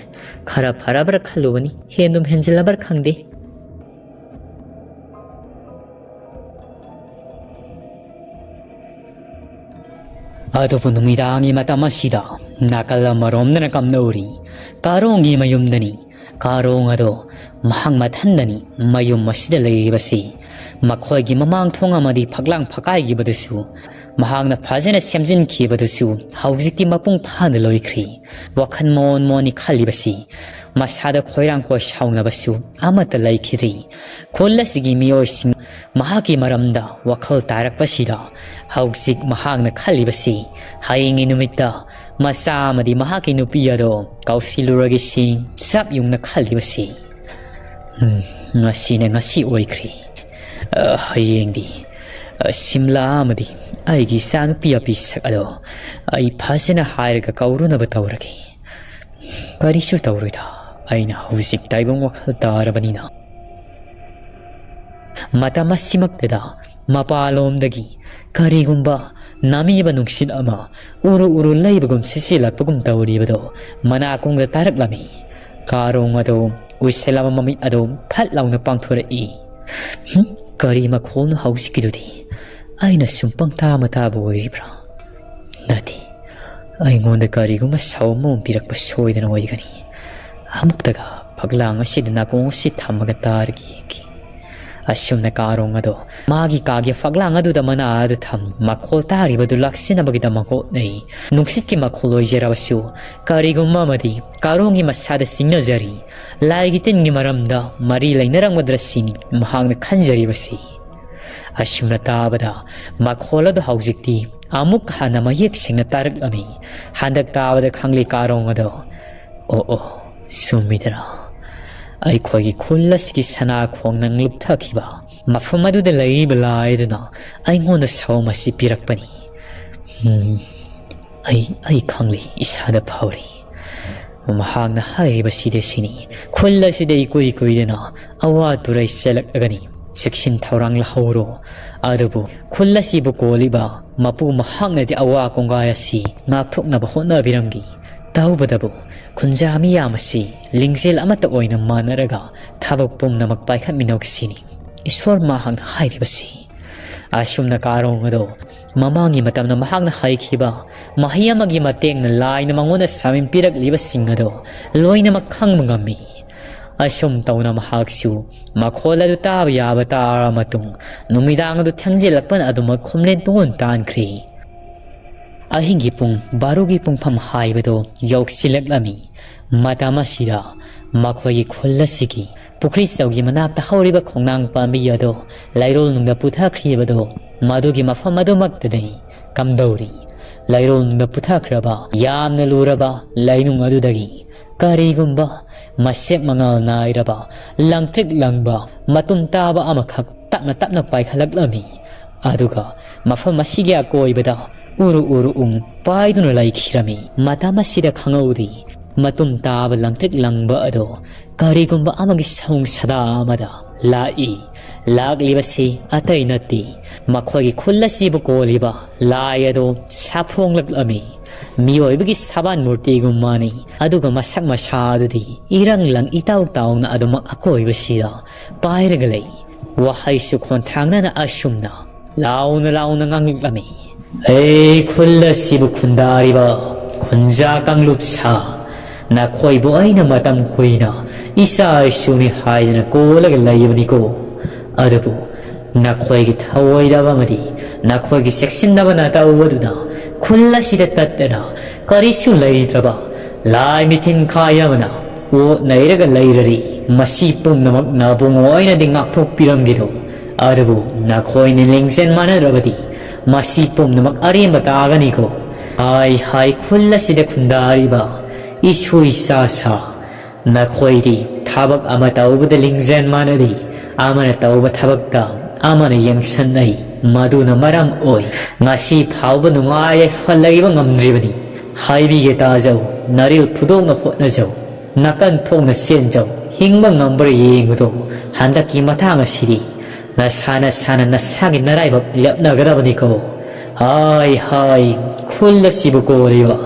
ꯈꯔ ꯐꯔꯕ꯭ꯔꯥ ꯈꯜꯂꯨꯕꯅꯤ, ꯍꯦꯟꯗꯨꯝ ꯍꯦꯟꯖꯤꯜꯂꯕ꯭ꯔꯥ ꯈꯪꯗꯦ꯫ ꯑꯗꯨꯕꯨ ꯅꯨꯃꯤꯗꯥꯡꯒꯤ ꯃꯇꯝ ꯑꯁꯤꯗ ꯅꯥꯀꯜ ꯑꯃꯔꯣꯝꯗꯅ ꯀꯝꯗꯧꯔꯤ? ꯀꯥꯔꯣꯡꯒꯤ ꯃꯌꯨꯝꯗꯅꯤ꯫ ꯀꯥꯔꯣꯡ ꯑꯗꯣ ꯃꯍꯥꯛ ꯃꯊꯟꯗꯅꯤ ꯃꯌꯨꯝ ꯑꯁꯤꯗ ꯂꯩꯔꯤꯕꯁꯤ꯫ ꯃꯈꯣꯏꯒꯤ ꯃꯃꯥꯡ ꯊꯣꯡ ꯑꯃꯗꯤ ꯐꯛꯂꯥꯡ ꯐꯛꯀꯥꯏꯈꯤꯕꯗꯨꯁꯨ, ꯃꯍꯥꯛꯅ ꯐꯖꯅ ꯁꯦꯝꯖꯤꯟꯈꯤꯕꯗꯨꯁꯨ ꯍꯧꯖꯤꯛꯇꯤ ꯃꯄꯨꯡ ꯐꯥꯅ ꯂꯣꯏꯈ꯭ꯔꯦ꯫ ꯋꯥꯈꯜ ꯃꯣꯟ ꯃꯣꯟꯅꯤ ꯈꯜꯂꯤꯕꯁꯤ꯫ ꯃꯁꯥꯗ ꯈꯣꯏꯔꯥꯡ ꯈꯣꯏ ꯁꯥꯎꯅꯕꯁꯨ ꯑꯃꯠꯇ ꯂꯩꯈꯤꯗ꯭ꯔꯤ꯫ ꯈꯨꯜ ꯑꯁꯤꯒꯤ ꯃꯤꯑꯣꯏꯁꯤꯡ ꯃꯍꯥꯛꯀꯤ ꯃꯔꯝꯗ ꯋꯥꯈꯜ ꯇꯥꯔꯛꯄꯁꯤꯗ ꯍꯧꯖꯤꯛ ꯃꯍꯥꯛꯅ ꯈꯜꯂꯤꯕꯁꯤ, ꯍꯌꯦꯡꯒꯤ ꯅꯨꯃꯤꯠꯇ ꯃꯆꯥ ꯑꯃꯗꯤ ꯃꯍꯥꯛꯀꯤ ꯅꯨꯄꯤ ꯑꯗꯣ ꯀꯧꯁꯤꯜꯂꯨꯔꯒꯦ ꯁꯤ ꯆꯞ ꯌꯨꯡꯅ ꯈꯜꯂꯤꯕꯁꯤ꯫ ꯎꯝ, ꯉꯁꯤꯅ ꯉꯁꯤ ꯑꯣꯏꯈ꯭ꯔꯦ꯫ ꯑ, ꯍꯌꯦꯡꯗꯤ, ꯑ, ꯁꯤꯝꯂꯥ ꯑꯃꯗꯤ ꯑꯩꯒꯤ ꯏꯆꯥꯅꯨꯄꯤ ꯑꯄꯤꯁꯛ ꯑꯗꯣ ꯑꯩ ꯐꯖꯅ ꯍꯥꯏꯔꯒ ꯀꯧꯔꯨꯅꯕ ꯇꯧꯔꯒꯦ꯫ ꯀꯔꯤꯁꯨ ꯇꯧꯔꯣꯏꯗ, ꯑꯩꯅ ꯍꯧꯖꯤꯛ ꯇꯥꯏꯕꯪ ꯋꯥꯈꯜ ꯇꯥꯔꯕꯅꯤꯅ꯫ ꯃꯇꯝ ꯑꯁꯤꯃꯛꯇꯗ ꯃꯄꯥꯟꯂꯣꯝꯗꯒꯤ ꯀꯔꯤꯒꯨꯝꯕ ꯅꯥꯃꯤꯕ ꯅꯨꯡꯁꯤꯠ ꯑꯃ ꯎꯔꯨ ꯎꯔꯨ ꯂꯩꯕꯒꯨꯝ ꯁꯤꯠꯆꯤꯜꯂꯛꯄꯒꯨꯝ ꯇꯧꯔꯤꯕꯗꯣ ꯃꯅꯥꯀꯣꯡꯗ ꯇꯥꯔꯛꯂꯝꯃꯤ꯫ ꯀꯥꯔꯣꯡ ꯑꯗꯨ ꯎꯏꯁꯤꯜꯂꯕ ꯃꯃꯤꯠ ꯑꯗꯨ ꯐꯠ ꯂꯥꯎꯅ ꯄꯥꯡꯊꯣꯔꯛꯏ꯫ ꯍꯨꯝ, ꯀꯔꯤ ꯃꯈꯣꯜꯅꯣ ꯍꯧꯖꯤꯛꯀꯤꯗꯨꯗꯤ? ꯑꯩꯅ ꯁꯨꯝ ꯄꯪꯇꯥ ꯃꯇꯥꯕ ꯑꯣꯏꯔꯤꯕ꯭ꯔꯥ? ꯅꯠꯇꯦ, ꯑꯩꯉꯣꯟꯗ ꯀꯔꯤꯒꯨꯝꯕ ꯁꯥꯎ ꯑꯃ ꯄꯤꯔꯛꯄ ꯁꯣꯏꯗꯅ ꯑꯣꯏꯒꯅꯤ꯫ ꯑꯃꯨꯛꯇꯒ ꯐꯛꯂꯥꯡ ꯑꯁꯤꯗ ꯅꯥꯀꯣꯡ ꯑꯁꯤ ꯊꯝꯃꯒ ꯇꯥꯔꯒ ꯌꯦꯡꯒꯦ꯫ ꯑꯁꯨꯝꯅ ꯀꯥꯔꯣꯡ ꯑꯗꯣ ꯃꯥꯒꯤ ꯀꯥꯒꯤ ꯐꯛꯂꯥꯡ ꯑꯗꯨꯗ ꯃꯅꯥ ꯑꯗꯨ ꯊꯝ, ꯃꯈꯣꯜ ꯇꯥꯔꯤꯕꯗꯨ ꯂꯥꯛꯁꯤꯟꯅꯕꯒꯤꯗꯃꯛ ꯍꯣꯠꯅꯩ꯫ ꯅꯨꯡꯁꯤꯠꯀꯤ ꯃꯈꯣꯜ ꯑꯣꯏꯖꯔꯕꯁꯨ ꯀꯔꯤꯒꯨꯝꯕ ꯑꯃꯗꯤ ꯀꯥꯔꯣꯡꯒꯤ ꯃꯁꯥꯗ ꯆꯤꯡꯅꯖꯔꯤ꯫ ꯂꯥꯏꯒꯤ ꯇꯤꯟꯒꯤ ꯃꯔꯝꯗ ꯃꯔꯤ ꯂꯩꯅꯔꯝꯒꯗ꯭ꯔꯥ ꯁꯤꯅꯤ ꯃꯍꯥꯛꯅ ꯈꯟꯖꯔꯤꯕꯁꯤ꯫ ꯑꯁꯨꯝꯅ ꯇꯥꯕꯗ ꯃꯈꯣꯜ ꯑꯗꯨ ꯍꯧꯖꯤꯛꯇꯤ ꯑꯃꯨꯛ ꯍꯟꯅ ꯃꯌꯦꯛ ꯁꯦꯡꯅ ꯇꯥꯔꯛꯂꯝꯃꯤ꯫ ꯍꯟꯗꯛ ꯇꯥꯕꯗ ꯈꯪꯂꯤ ꯀꯥꯔꯣꯡ ꯑꯗꯣ꯫ ꯑꯣ ꯑꯣ, ꯆꯨꯝꯃꯤꯗꯅ꯫ ꯑꯩꯈꯣꯏꯒꯤ ꯈꯨꯜ ꯑꯁꯤꯒꯤ ꯁꯅꯥ ꯈꯣꯡꯅꯪ ꯂꯨꯞꯊꯈꯤꯕ ꯃꯐꯝ ꯑꯗꯨꯗ ꯂꯩꯔꯤꯕ ꯂꯥꯏ ꯑꯗꯨꯅ ꯑꯩꯉꯣꯟꯗ ꯁꯥꯎꯝ ꯑꯁꯤ ꯄꯤꯔꯛꯄꯅꯤ꯫ ꯎꯝ, ꯑꯩ, ꯑꯩ ꯈꯪꯂꯤ, ꯏꯁꯥꯗ ꯐꯥꯎꯔꯤ꯫ ꯃꯍꯥꯛꯅ ꯍꯥꯏꯔꯤꯕꯁꯤꯗꯤ ꯁꯤꯅꯤ, ꯈꯨꯜ ꯑꯁꯤꯗ ꯏꯀꯨꯏ ꯀꯨꯏꯗꯅ ꯑꯋꯥ ꯇꯨꯔꯩ ꯆꯦꯜꯂꯛꯂꯒꯅꯤ, ꯆꯦꯛꯁꯤꯟ ꯊꯧꯔꯥꯡ ꯂꯧꯍꯧꯔꯣ꯫ ꯑꯗꯨꯕꯨ ꯈꯨꯜ ꯑꯁꯤꯕꯨ ꯀꯣꯜꯂꯤꯕ ꯃꯄꯨ ꯃꯍꯥꯛꯅꯗꯤ ꯑꯋꯥ ꯀꯣꯡꯒꯥꯏ ꯑꯁꯤ ꯉꯥꯛꯊꯣꯛꯅꯕ ꯍꯣꯠꯅꯕꯤꯔꯝꯒꯤ꯫ ꯇꯧꯕꯇꯕꯨ ꯈꯨꯟꯖꯥ ꯃꯤꯌꯥꯝ ꯑꯁꯤ ꯂꯤꯡꯖꯦꯜ ꯑꯃꯠꯇ ꯑꯣꯏꯅ ꯃꯥꯟꯅꯔꯒ ꯊꯕꯛ ꯄꯨꯝꯅꯃꯛ ꯄꯥꯏꯈꯠꯃꯤꯟꯅꯧ ꯁꯤꯅꯤ ꯏꯁꯣꯔ ꯃꯍꯥꯛꯅ ꯍꯥꯏꯔꯤꯕꯁꯤ꯫ ꯑꯁꯨꯝꯅ ꯀꯥꯔꯣꯡ ꯑꯗꯣ ꯃꯃꯥꯡꯒꯤ ꯃꯇꯝꯗ ꯃꯍꯥꯛꯅ ꯍꯥꯏꯈꯤꯕ ꯃꯍꯩ ꯑꯃꯒꯤ ꯃꯇꯦꯡꯅ ꯂꯥꯏꯅ ꯃꯉꯣꯟꯗ ꯁꯥꯃꯤꯟ ꯄꯤꯔꯛꯂꯤꯕꯁꯤꯡ ꯑꯗꯣ ꯂꯣꯏꯅꯃꯛ ꯈꯪꯕ ꯉꯝꯃꯤ꯫ ꯑꯁꯨꯝ ꯇꯧꯅ ꯃꯍꯥꯛꯁꯨ ꯃꯈꯣꯜ ꯑꯗꯨ ꯇꯥꯕ ꯌꯥꯕ ꯇꯥꯔꯕ ꯃꯇꯨꯡ ꯅꯨꯃꯤꯗꯥꯡ ꯑꯗꯨ ꯊꯦꯡꯖꯤꯜꯂꯛꯄꯅ ꯑꯗꯨꯃꯛ ꯈꯣꯝꯂꯦꯟ ꯇꯨꯡꯑꯣꯟ ꯇꯥꯟꯈ꯭ꯔꯦ꯫ ꯑꯍꯤꯡꯒꯤ ꯄꯨꯡ ꯕꯥꯔꯣꯒꯤ ꯄꯨꯡꯐꯝ ꯍꯥꯏꯕꯗꯨ ꯌꯧꯁꯤꯜꯂꯛꯂꯝꯃꯤ꯫ ꯃꯇꯝ ꯑꯁꯤꯗ ꯃꯈꯣꯏꯒꯤ ꯈꯨꯜ ꯑꯁꯤꯒꯤ ꯄꯨꯈ꯭ꯔꯤ ꯆꯧꯒꯤ ꯃꯅꯥꯛꯇ ꯍꯧꯔꯤꯕ ꯈꯣꯡꯅꯥꯡ ꯄꯥꯝꯕꯤ ꯑꯗꯨ ꯂꯩꯔꯣꯜ ꯅꯨꯡꯗ ꯄꯨꯊꯈ꯭ꯔꯤꯕꯗꯨ ꯃꯗꯨꯒꯤ ꯃꯐꯝ ꯑꯗꯨꯃꯛꯇꯗꯅꯤ ꯀꯝꯗꯧꯔꯤ꯫ ꯂꯩꯔꯣꯜ ꯅꯨꯡꯗ ꯄꯨꯊꯈ꯭ꯔꯕ ꯌꯥꯝꯅ ꯂꯨꯔꯕ ꯂꯩꯅꯨꯡ ꯑꯗꯨꯗꯒꯤ ꯀꯔꯤꯒꯨꯝꯕ ꯃꯁꯦꯛ ꯃꯉꯥꯜ ꯅꯥꯏꯔꯕ, ꯂꯪꯇ꯭ꯔꯤꯛ ꯂꯪꯕ, ꯃꯇꯨꯝ ꯇꯥꯕ ꯑꯃꯈꯛ ꯇꯞꯅ ꯇꯞꯅ ꯄꯥꯏꯈꯠꯂꯛꯂꯝꯃꯤ꯫ ꯑꯗꯨꯒ ꯃꯐꯝ ꯑꯁꯤꯒꯤ ꯑꯀꯣꯏꯕꯗ ꯎꯔꯨ ꯎꯔꯨ ꯎꯪ ꯄꯥꯏꯗꯨꯅ ꯂꯩꯈꯤꯔꯝꯃꯤ꯫ ꯃꯇꯝ ꯑꯁꯤꯗ ꯈꯪꯍꯧꯗꯦ, ꯃꯇꯨꯝ ꯇꯥꯕ ꯂꯪꯇ꯭ꯔꯤꯛ ꯂꯪꯕ ꯑꯗꯣ ꯀꯔꯤꯒꯨꯝꯕ ꯑꯃꯒꯤ ꯁꯑꯣꯡ ꯁꯥꯗꯥ ꯑꯃꯗ ꯂꯥꯛꯏ꯫ ꯂꯥꯛꯂꯤꯕꯁꯤ ꯑꯇꯩ ꯅꯠꯇꯦ, ꯃꯈꯣꯏꯒꯤ ꯈꯨꯜ ꯑꯁꯤꯕꯨ ꯀꯣꯜꯂꯤꯕ ꯂꯥꯏ ꯑꯗꯣ ꯁꯥꯐꯣꯡꯂꯛꯂꯝꯃꯤ꯫ ꯃꯤꯑꯣꯏꯕꯒꯤ ꯁꯥꯕꯥꯟ ꯃꯨꯔꯇꯤꯒꯨꯝ ꯃꯥꯟꯅꯩ, ꯑꯗꯨꯒ ꯃꯁꯛ ꯃꯁꯥ ꯑꯗꯨꯗꯤ ꯏꯔꯪ ꯂꯪ ꯏꯇꯥꯎ ꯇꯥꯎꯅ ꯑꯗꯨꯃꯛ ꯑꯀꯣꯏꯕꯁꯤꯗ ꯄꯥꯏꯔꯒ ꯂꯩ꯫ ꯋꯥꯍꯩꯁꯨ ꯈꯣꯟꯊꯥꯡꯅꯅ ꯑꯁꯨꯝꯅ ꯂꯥꯎꯅ ꯂꯥꯎꯅ ꯉꯥꯡꯂꯛꯂꯝꯃꯤ꯫ ꯑꯦ ꯈꯨꯜ ꯑꯁꯤꯕꯨ ꯈꯨꯟꯗꯥꯔꯤꯕ ꯈꯨꯟꯖꯥ ꯀꯥꯡꯂꯨꯞ ꯁꯥ, ꯅꯈꯣꯏꯕꯨ ꯑꯩꯅ ꯃꯇꯝ ꯀꯨꯏꯅ ꯏꯆꯥ ꯏꯁꯨꯅꯤ ꯍꯥꯏꯗꯨꯅ ꯀꯣꯜꯂꯒ ꯂꯩꯕꯅꯤꯀꯣ꯫ ꯑꯗꯨꯕꯨ ꯅꯈꯣꯏꯒꯤ ꯊꯑꯣꯏꯗꯕ ꯑꯃꯗꯤ ꯅꯈꯣꯏꯒꯤ ꯆꯦꯛꯁꯤꯟꯗꯕ ꯅꯇꯧ ꯑꯗꯨꯅ ꯈꯨꯜ ꯑꯁꯤꯗ ꯇꯠꯇꯅ ꯀꯔꯤꯁꯨ ꯂꯩꯇ꯭ꯔꯕ ꯂꯥꯏ ꯃꯤꯊꯤꯟ ꯈꯥꯏ ꯑꯃꯅ ꯑꯣꯠ ꯅꯩꯔꯒ ꯂꯩꯔꯔꯤ꯫ ꯃꯁꯤ ꯄꯨꯝꯅꯃꯛ ꯅꯕꯨꯡꯉꯣ ꯑꯩꯅꯗꯤ ꯉꯥꯛꯊꯣꯛꯄꯤꯔꯝꯒꯦꯗꯣ, ꯑꯗꯨꯕꯨ ꯅꯈꯣꯏꯅ ꯂꯤꯡꯖꯦꯜ ꯃꯥꯟꯅꯗ꯭ꯔꯕꯗꯤ ꯃꯁꯤ ꯄꯨꯝꯅꯃꯛ ꯑꯔꯦꯝꯕ ꯇꯥꯒꯅꯤꯀꯣ꯫ ꯍꯥꯏ ꯍꯥꯏ ꯈꯨꯜ ꯑꯁꯤꯗ ꯈꯨꯟꯗꯥꯔꯤꯕ ꯏꯁꯨ ꯏꯆꯥ ꯁꯥ, ꯅꯈꯣꯏꯗꯤ ꯊꯕꯛ ꯑꯃ ꯇꯧꯕꯗ ꯂꯤꯡꯖꯦꯜ ꯃꯥꯟꯅꯗꯦ, ꯑꯃꯅ ꯇꯧꯕ ꯊꯕꯛꯇ ꯑꯃꯅ ꯌꯦꯡꯁꯟꯅꯩ꯫ ꯃꯗꯨꯅ ꯃꯔꯝ ꯑꯣꯏ ꯉꯁꯤ ꯐꯥꯎꯕ ꯅꯨꯡꯉꯥꯏ ꯌꯥꯏꯐ ꯂꯩꯕ ꯉꯝꯗ꯭ꯔꯤꯕꯅꯤ꯫ ꯍꯥꯏꯕꯤꯒꯦ ꯇꯥꯖꯧ, ꯅꯔꯤꯜ ꯐꯨꯗꯣꯛꯅ ꯍꯣꯠꯅꯖꯧ, ꯅꯥꯀꯟ ꯊꯣꯛꯅ ꯆꯦꯟꯖꯧ, ꯍꯤꯡꯕ ꯉꯝꯕ꯭ꯔꯥ ꯌꯦꯡꯉꯨꯗꯣ, ꯍꯟꯗꯛꯀꯤ ꯃꯇꯥꯡ ꯑꯁꯤꯗꯤ ꯅꯁꯥ ꯅꯁꯥꯅ ꯅꯁꯥꯒꯤ ꯅꯔꯥꯏꯕꯛ ꯂꯦꯞꯅꯒꯗꯕꯅꯤꯀꯣ꯫ ꯍꯥꯏ ꯍꯥꯏ, ꯈꯨꯜ ꯑꯁꯤꯕꯨ ꯀꯣꯜꯂꯤꯕ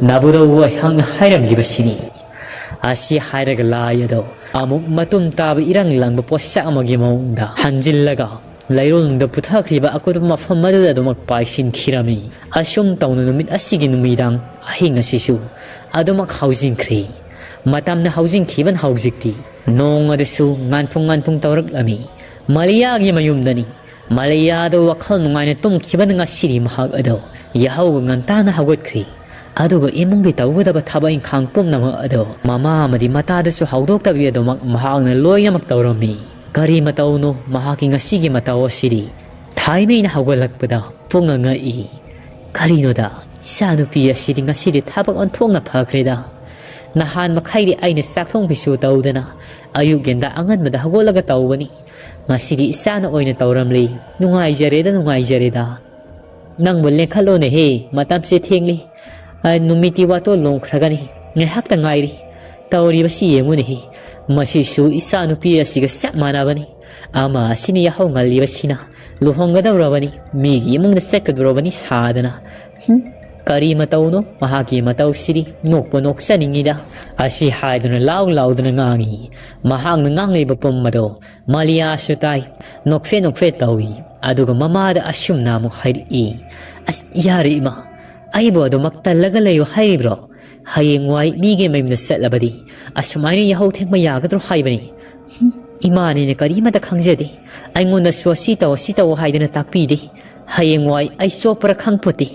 ꯅꯥꯕꯨꯗꯧ ꯑꯩꯍꯥꯛꯅ ꯍꯥꯏꯔꯝꯂꯤꯕꯁꯤꯅꯤ꯫ ꯑꯁꯤ ꯍꯥꯏꯔꯒ ꯂꯥꯏ ꯑꯗꯣ ꯑꯃꯨꯛ ꯃꯇꯨꯝ ꯇꯥꯕ ꯏꯔꯪ ꯂꯪꯕ ꯄꯣꯠꯁꯛ ꯑꯃꯒꯤ ꯃꯑꯣꯡꯗ ꯍꯟꯖꯤꯜꯂꯒ ꯂꯩꯔꯣꯜꯅꯨꯡꯗ ꯄꯨꯊꯈ꯭ꯔꯤꯕ ꯑꯀꯨꯠꯄ ꯃꯐꯝ ꯑꯗꯨꯗ ꯑꯗꯨꯃꯛ ꯄꯥꯏꯁꯤꯟꯈꯤꯔꯝꯃꯤ꯫ ꯑꯁꯨꯝ ꯇꯧꯅ ꯅꯨꯃꯤꯠ ꯑꯁꯤꯒꯤ ꯅꯨꯃꯤꯗꯥꯡ ꯑꯍꯤꯡ ꯑꯁꯤꯁꯨ ꯑꯗꯨꯃꯛ ꯍꯧꯖꯤꯟꯈ꯭ꯔꯦ꯫ ꯃꯇꯝꯅ ꯍꯧꯖꯤꯟꯈꯤꯕꯅ ꯍꯧꯖꯤꯛꯇꯤ ꯅꯣꯡ ꯑꯗꯨꯁꯨ ꯉꯥꯟꯐꯨꯡ ꯉꯥꯟꯐꯨꯡ ꯇꯧꯔꯛꯂꯝꯃꯤ꯫ ꯃꯂꯤꯌꯥꯒꯤ ꯃꯌꯨꯝꯗꯅꯤ꯫ ꯃꯂꯤꯌꯥꯗꯣ ꯋꯥꯈꯜ ꯅꯨꯡꯉꯥꯏꯅ ꯇꯨꯝꯈꯤꯕꯅ ꯉꯁꯤꯗꯤ ꯃꯍꯥꯛ ꯑꯗꯣ ꯌꯥꯍꯧ ꯉꯟꯇꯥꯅ ꯍꯧꯒꯠꯈ꯭ꯔꯦ꯫ ꯑꯗꯨꯒ ꯏꯃꯨꯡꯒꯤ ꯇꯧꯒꯗꯕ ꯊꯕꯛ ꯏꯪꯈꯥꯡ ꯄꯨꯝꯅꯃꯛ ꯑꯗꯣ ꯃꯃꯥ ꯑꯃꯗꯤ ꯃꯇꯥꯗꯁꯨ ꯍꯧꯗꯣꯛꯇꯕꯤ ꯑꯗꯨꯃꯛ ꯃꯍꯥꯛꯅ ꯂꯣꯏꯅꯃꯛ ꯇꯧꯔꯝꯃꯤ꯫ ꯀꯔꯤ ꯃꯇꯧꯅꯣ ꯃꯍꯥꯛꯀꯤ ꯉꯁꯤꯒꯤ ꯃꯇꯧ ꯑꯁꯤꯗꯤ? ꯊꯥꯏꯃꯩꯅ ꯍꯧꯒꯠꯂꯛꯄꯗ ꯄꯨꯡꯉꯛ ꯉꯛꯏ꯫ ꯀꯔꯤꯅꯣꯗ, ꯏꯆꯥꯅꯨꯄꯤ ꯑꯁꯤꯗꯤ ꯉꯁꯤꯗꯤ ꯊꯕꯛ ꯑꯣꯟꯊꯣꯛꯅ ꯐꯈ꯭ꯔꯦꯗ꯫ ꯅꯍꯥꯟ ꯃꯈꯩꯗꯤ ꯑꯩꯅ ꯆꯥꯛ ꯊꯣꯡꯕꯤꯁꯨ ꯇꯧꯗꯅ ꯑꯌꯨꯛ ꯉꯟꯇꯥ ꯑꯉꯟꯕꯗ ꯍꯧꯒꯠꯂꯒ ꯇꯧꯕꯅꯤ꯫ ꯉꯁꯤꯗꯤ ꯏꯆꯥꯅ ꯑꯣꯏꯅ ꯇꯧꯔꯝꯂꯤ꯫ ꯅꯨꯡꯉꯥꯏꯖꯔꯦꯗ, ꯅꯨꯡꯉꯥꯏꯖꯔꯦꯗ꯫ ꯅꯪꯕꯨ ꯂꯦꯡꯈꯠꯂꯣꯅꯦꯍꯦ, ꯃꯇꯝꯁꯦ ꯊꯦꯡꯂꯤ꯫ ꯑ, ꯅꯨꯃꯤꯠꯇꯤ ꯋꯥꯇꯣꯟ ꯂꯣꯡꯈ꯭ꯔꯒꯅꯤ, ꯉꯥꯏꯍꯥꯛꯇ ꯉꯥꯏꯔꯤ꯫ ꯇꯧꯔꯤꯕꯁꯤ ꯌꯦꯡꯉꯨꯅꯦꯍꯦ, ꯃꯁꯤꯁꯨ ꯏꯆꯥꯅꯨꯄꯤ ꯑꯁꯤꯒ ꯆꯞ ꯃꯥꯟꯅꯕꯅꯤ꯫ ꯑꯃ ꯑꯁꯤꯅ ꯌꯥꯍꯧ ꯉꯜꯂꯤꯕꯁꯤꯅ ꯂꯨꯍꯣꯡꯒꯗꯧꯔꯕꯅꯤ, ꯃꯤꯒꯤ ꯏꯃꯨꯡꯗ ꯆꯠꯀꯗꯧꯔꯕꯅꯤ ꯁꯥꯗꯅ꯫ ꯍꯨꯝ, ꯀꯔꯤ ꯃꯇꯧꯅꯣ ꯃꯍꯥꯛꯀꯤ ꯃꯇꯧꯁꯤꯗꯤ? ꯅꯣꯛꯄ ꯅꯣꯛꯆꯅꯤꯡꯉꯤꯗ꯫ ꯑꯁꯤ ꯍꯥꯏꯗꯨꯅ ꯂꯥꯎ ꯂꯥꯎꯗꯨꯅ ꯉꯥꯡꯉꯤ꯫ ꯃꯍꯥꯛꯅ ꯉꯥꯡꯂꯤꯕ ꯄꯨꯝ ꯑꯗꯣ ꯃꯥꯂꯤꯌꯥꯁꯨ ꯇꯥꯏ꯫ ꯅꯣꯛꯐꯦꯠ ꯅꯣꯛꯐꯦꯠ ꯇꯧꯏ꯫ ꯑꯗꯨꯒ ꯃꯃꯥꯗ ꯑꯁꯨꯝꯅ ꯑꯃꯨꯛ ꯍꯥꯏꯔꯛꯏ, "ꯑꯁ, ꯌꯥꯔꯦ ꯏꯃꯥ, ꯑꯩꯕꯨ ꯑꯗꯨꯃꯛ ꯇꯜꯂꯒ ꯂꯩꯌꯨ ꯍꯥꯏꯔꯤꯕ꯭ꯔꯣ? ꯍꯌꯦꯡꯋꯥꯏ ꯃꯤꯒꯤ ꯃꯌꯨꯝꯗ ꯆꯠꯂꯕꯗꯤ ꯑꯁꯨꯃꯥꯏꯅ ꯌꯥꯍꯧ ꯊꯦꯡꯕ ꯌꯥꯒꯗ꯭ꯔꯣ ꯍꯥꯏꯕꯅꯤ꯫ ꯍꯨꯝ, ꯏꯃꯥꯅꯤꯅ ꯀꯔꯤꯃꯇ ꯈꯪꯖꯗꯦ꯫ ꯑꯩꯉꯣꯟꯗꯁꯨ ꯑꯁꯤ ꯇꯧ, ꯑꯁꯤ ꯇꯧ ꯍꯥꯏꯗꯨꯅ ꯇꯥꯛꯄꯤꯗꯦ꯫ ꯍꯌꯦꯡꯋꯥꯏ ꯑꯩ ꯆꯣꯞꯄ꯭ꯔꯥ ꯈꯪꯄꯣꯠꯇꯦ"꯫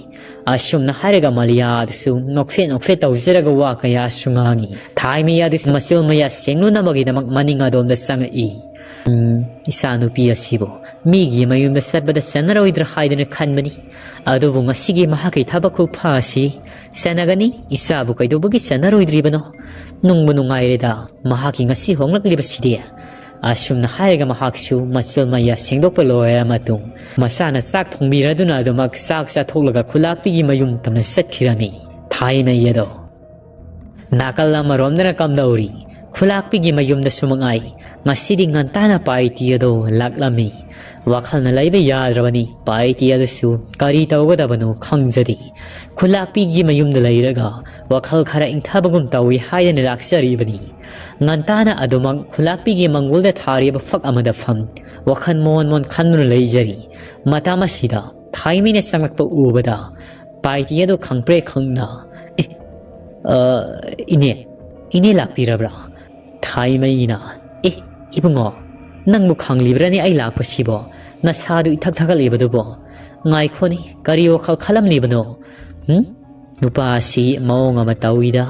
ꯑꯁꯨꯝꯅ ꯍꯥꯏꯔꯒ ꯃꯥꯂꯤꯌꯥꯗꯨꯁꯨ ꯅꯣꯛꯐꯦꯠ ꯅꯣꯛꯐꯦꯠ ꯇꯧꯖꯔꯒ ꯋꯥ ꯀꯌꯥꯁꯨ ꯉꯥꯡꯉꯤ꯫ ꯊꯥꯏꯃꯩ ꯑꯗꯨꯁꯨ ꯃꯆꯤꯜ ꯃꯌꯥ ꯁꯦꯡꯂꯨꯅꯕꯒꯤꯗꯃꯛ ꯃꯅꯤꯡ ꯑꯗꯣꯝꯗ ꯆꯪꯉꯛꯏ꯫ "ꯎꯝ, ꯏꯆꯥꯅꯨꯄꯤ ꯑꯁꯤꯕꯨ ꯃꯤꯒꯤ ꯃꯌꯨꯝꯗ ꯆꯠꯄꯗ ꯆꯟꯅꯔꯣꯏꯗ꯭ꯔꯥ ꯍꯥꯏꯗꯨꯅ ꯈꯟꯕꯅꯤ꯫ ꯑꯗꯨꯕꯨ ꯉꯁꯤꯒꯤ ꯃꯍꯥꯛꯀꯤ ꯊꯕꯛ ꯈꯨꯐ ꯑꯁꯤ ꯆꯟꯅꯒꯅꯤ꯫ ꯏꯆꯥꯕꯨ ꯀꯩꯗꯧꯕꯒꯤ ꯆꯟꯅꯔꯣꯏꯗ꯭ꯔꯤꯕꯅꯣ? ꯅꯨꯡꯕꯨ ꯅꯨꯡꯉꯥꯏꯔꯦꯗ ꯃꯍꯥꯛꯀꯤ ꯉꯁꯤ ꯍꯣꯡꯂꯛꯂꯤꯕꯁꯤꯗꯤ"꯫ ꯑꯁꯨꯝꯅ ꯍꯥꯏꯔꯒ ꯃꯍꯥꯛꯁꯨ ꯃꯆꯤꯜ ꯃꯌꯥ ꯁꯦꯡꯗꯣꯛꯄ ꯂꯣꯏꯔ ꯃꯇꯨꯡ ꯃꯆꯥꯅ ꯆꯥꯛ ꯊꯣꯡꯕꯤꯔꯗꯨꯅ ꯑꯗꯨꯃꯛ ꯆꯥꯛ ꯆꯥꯊꯣꯛꯂꯒ ꯈꯨꯂꯥꯛꯄꯤꯒꯤ ꯃꯌꯨꯝ ꯇꯝꯅ ꯆꯠꯈꯤꯔꯝꯃꯤ꯫ ꯊꯥꯏꯃꯩ ꯑꯗꯣ ꯅꯥꯀꯜ ꯑꯃꯔꯣꯝꯗꯅ ꯀꯝꯗꯧꯔꯤ? ꯈꯨꯂꯥꯛꯄꯤꯒꯤ ꯃꯌꯨꯝꯗꯁꯨ ꯃꯉꯥꯏ, ꯉꯁꯤꯗꯤ ꯉꯟꯇꯥꯅ ꯄꯥꯏꯇꯤ ꯑꯗꯣ ꯂꯥꯛꯂꯝꯃꯤ꯫ ꯋꯥꯈꯜꯅ ꯂꯩꯕ ꯌꯥꯗ꯭ꯔꯕꯅꯤ꯫ ꯄꯥꯏꯇꯤ ꯑꯗꯨꯁꯨ ꯀꯔꯤ ꯇꯧꯒꯗꯕꯅꯣ ꯈꯪꯖꯗꯦ꯫ ꯈꯨꯂꯥꯛꯄꯤꯒꯤ ꯃꯌꯨꯝꯗ ꯂꯩꯔꯒ ꯋꯥꯈꯜ ꯈꯔ ꯏꯪꯊꯕꯒꯨꯝ ꯇꯧꯏ ꯍꯥꯏꯗꯅ ꯂꯥꯛꯆꯔꯤꯕꯅꯤ꯫ ꯉꯟꯇꯥꯅ ꯑꯗꯨꯃꯛ ꯈꯨꯂꯥꯛꯄꯤꯒꯤ ꯃꯪꯒꯣꯜꯗ ꯊꯥꯔꯤꯕ ꯐꯛ ꯑꯃꯗ ꯐꯝ ꯋꯥꯈꯜ ꯃꯣꯟ ꯃꯣꯟ ꯈꯟꯗꯨꯅ ꯂꯩꯖꯔꯤ꯫ ꯃꯇꯝ ꯑꯁꯤꯗ ꯊꯥꯏꯃꯩꯅ ꯆꯪꯂꯛꯄ ꯎꯕꯗ ꯄꯥꯏꯇꯤ ꯑꯗꯨ ꯈꯪꯄ꯭ꯔꯦꯛ ꯈꯪꯅ, "ꯑꯦ, ꯑ, ꯏꯅꯦ, ꯏꯅꯦ ꯂꯥꯛꯄꯤꯔꯕ꯭ꯔꯥ?" ꯊꯥꯏꯃꯩꯅ, "ꯑꯦ, ꯏꯕꯨꯡꯉꯣ, ꯅꯪꯕꯨ ꯈꯪꯂꯤꯕ꯭ꯔꯥꯅꯦ ꯑꯩ ꯂꯥꯛꯄꯁꯤꯕꯣ? ꯅꯁꯥꯗꯨ ꯏꯊꯛ ꯊꯛꯀꯠꯂꯤꯕꯗꯨꯕꯣ? ꯉꯥꯏꯈꯣꯅꯦ, ꯀꯔꯤ ꯋꯥꯈꯜ ꯈꯜꯂꯝꯂꯤꯕꯅꯣ? ꯍꯨꯝ? ꯅꯨꯄꯥ ꯑꯁꯤ ꯃꯑꯣꯡ ꯑꯃ ꯇꯧꯏꯗ,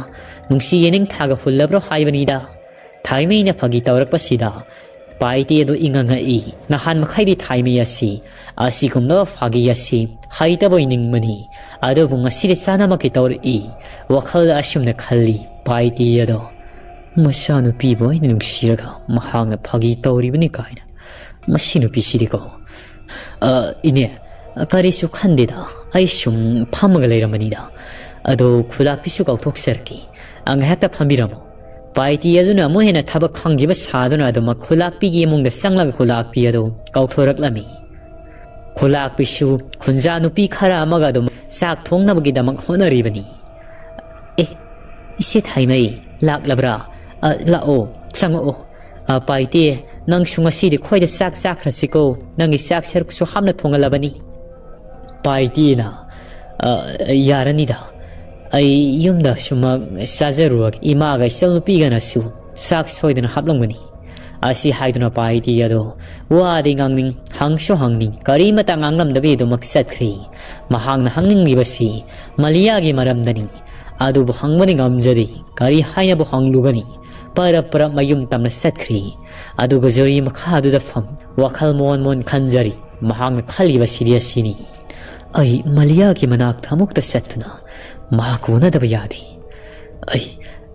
ꯅꯨꯡꯁꯤ ꯌꯦꯅꯤꯡ ꯊꯥꯒ ꯍꯨꯜꯂꯕ꯭ꯔꯣ ꯍꯥꯏꯕꯅꯤꯗ?" ꯊꯥꯏꯃꯩꯅ ꯐꯥꯒꯤ ꯇꯧꯔꯛꯄꯁꯤꯗ ꯄꯥꯏꯇꯤ ꯑꯗꯨ ꯏꯉꯛ ꯉꯛꯏ꯫ ꯅꯍꯥꯟ ꯃꯈꯩꯗꯤ ꯊꯥꯏꯃꯩ ꯑꯁꯤ ꯑꯁꯤꯒꯨꯝꯂꯕ ꯐꯥꯒꯤ ꯑꯁꯤ ꯍꯩꯇꯕꯣꯏ ꯅꯤꯡꯕꯅꯤ꯫ ꯑꯗꯨꯕꯨ ꯉꯁꯤꯗꯤ ꯆꯥꯅꯃꯛꯀꯤ ꯇꯧꯔꯛꯏ꯫ ꯋꯥꯈꯜꯗ ꯑꯁꯨꯝꯅ ꯈꯜꯂꯤ, ꯄꯥꯏꯇꯤ ꯑꯗꯣ ꯃꯆꯥꯅꯨꯄꯤꯕꯨ ꯑꯩꯅ ꯅꯨꯡꯁꯤꯔꯒ ꯃꯍꯥꯛꯅ ꯐꯥꯒꯤ ꯇꯧꯔꯤꯕꯅꯤ ꯀꯥꯏꯅ꯫ ꯃꯁꯤ ꯅꯨꯄꯤꯁꯤꯗꯤꯀꯣ꯫ "ꯑ, ꯏꯅꯦ, ꯀꯔꯤꯁꯨ ꯈꯟꯗꯦꯗ, ꯑꯩ ꯁꯨꯝ ꯐꯝꯃꯒ ꯂꯩꯔꯝꯕꯅꯤꯗ꯫ ꯑꯗꯣ ꯈꯨꯂꯥꯛꯄꯤꯁꯨ ꯀꯧꯊꯣꯛꯆꯔꯛꯀꯦ꯫ ꯑ, ꯉꯥꯏꯍꯥꯛꯇ ꯐꯝꯕꯤꯔꯝꯃꯣ꯫" ꯄꯥꯏꯇꯤ ꯑꯗꯨꯅ ꯑꯃꯨꯛ ꯍꯦꯟꯅ ꯊꯕꯛ ꯈꯪꯈꯤꯕ ꯁꯥꯗꯨꯅ ꯑꯗꯨꯃꯛ ꯈꯨꯂꯥꯛꯄꯤꯒꯤ ꯏꯃꯨꯡꯗ ꯆꯪꯂꯒ ꯈꯨꯂꯥꯛꯄꯤ ꯑꯗꯨ ꯀꯧꯊꯣꯔꯛꯂꯝꯃꯤ꯫ ꯈꯨꯂꯥꯛꯄꯤꯁꯨ ꯈꯨꯟꯖꯥ ꯅꯨꯄꯤ ꯈꯔ ꯑꯃꯒ ꯑꯗꯨꯝ ꯆꯥꯛ ꯊꯣꯡꯅꯕꯒꯤꯗꯃꯛ ꯍꯣꯠꯅꯔꯤꯕꯅꯤ꯫ "ꯑꯦ, ꯏꯆꯦ ꯊꯥꯏꯃꯩ, ꯂꯥꯛꯂꯕ꯭ꯔꯥ? ꯑ, ꯂꯥꯛꯑꯣ, ꯆꯪꯉꯛꯑꯣ꯫ ꯑ, ꯄꯥꯏꯇꯦ, ꯅꯪꯁꯨ ꯉꯁꯤꯗꯤ ꯑꯩꯈꯣꯏꯗ ꯆꯥꯛ ꯆꯥꯈ꯭ꯔꯁꯤꯀꯣ, ꯅꯪꯒꯤ ꯆꯥꯛ ꯁꯔꯨꯛꯁꯨ ꯍꯥꯞꯅ ꯊꯣꯡꯍꯜꯂꯕꯅꯤ꯫" ꯄꯥꯏꯇꯦꯅ, "ꯑ, ꯌꯥꯔꯅꯤꯗ, ꯑꯩ ꯌꯨꯝꯗ ꯁꯨꯃꯛ ꯆꯥꯖꯔꯨꯔꯒꯦ, ꯏꯃꯥꯒ ꯏꯆꯜꯅꯨꯄꯤꯒꯅꯁꯨ ꯆꯥꯛ ꯁꯣꯏꯗꯅ ꯍꯥꯞꯂꯝꯒꯅꯤ꯫" ꯑꯁꯤ ꯍꯥꯏꯗꯨꯅ ꯄꯥꯏꯇꯤ ꯑꯗꯣ ꯋꯥꯗꯤ ꯉꯥꯡꯅꯤꯡ, ꯍꯪꯁꯨ ꯍꯪꯅꯤꯡ, ꯀꯔꯤꯃꯇ ꯉꯥꯡꯂꯝꯗꯕꯤ ꯑꯗꯨꯃꯛ ꯆꯠꯈ꯭ꯔꯤ꯫ ꯃꯍꯥꯛꯅ ꯍꯪꯅꯤꯡꯂꯤꯕꯁꯤ ꯃꯂꯤꯌꯥꯒꯤ ꯃꯔꯝꯗꯅꯤ꯫ ꯑꯗꯨꯕꯨ ꯍꯪꯕꯗꯤ ꯉꯝꯖꯗꯦ꯫ ꯀꯔꯤ ꯍꯥꯏꯅꯕꯨ ꯍꯪꯂꯨꯒꯅꯤ? ꯄꯔꯞ ꯄꯔꯞ ꯃꯌꯨꯝ ꯇꯝꯅ ꯆꯠꯈ꯭ꯔꯤ꯫ ꯑꯗꯨꯒ ꯖꯨꯔꯤ ꯃꯈꯥꯗꯨꯗ ꯐꯝ ꯋꯥꯈꯜ ꯃꯣꯟ ꯃꯣꯟ ꯈꯟꯖꯔꯤ꯫ ꯃꯍꯥꯛꯅ ꯈꯜꯂꯤꯕꯁꯤꯗꯤ ꯑꯁꯤꯅꯤ, "ꯑꯩ ꯃꯂꯤꯌꯥꯒꯤ ꯃꯅꯥꯛꯇ ꯑꯃꯨꯛꯇ ꯆꯠꯇꯨꯅ ꯃꯍꯥꯛ ꯎꯅꯗꯕ ꯌꯥꯗꯦ꯫ ꯑꯩ,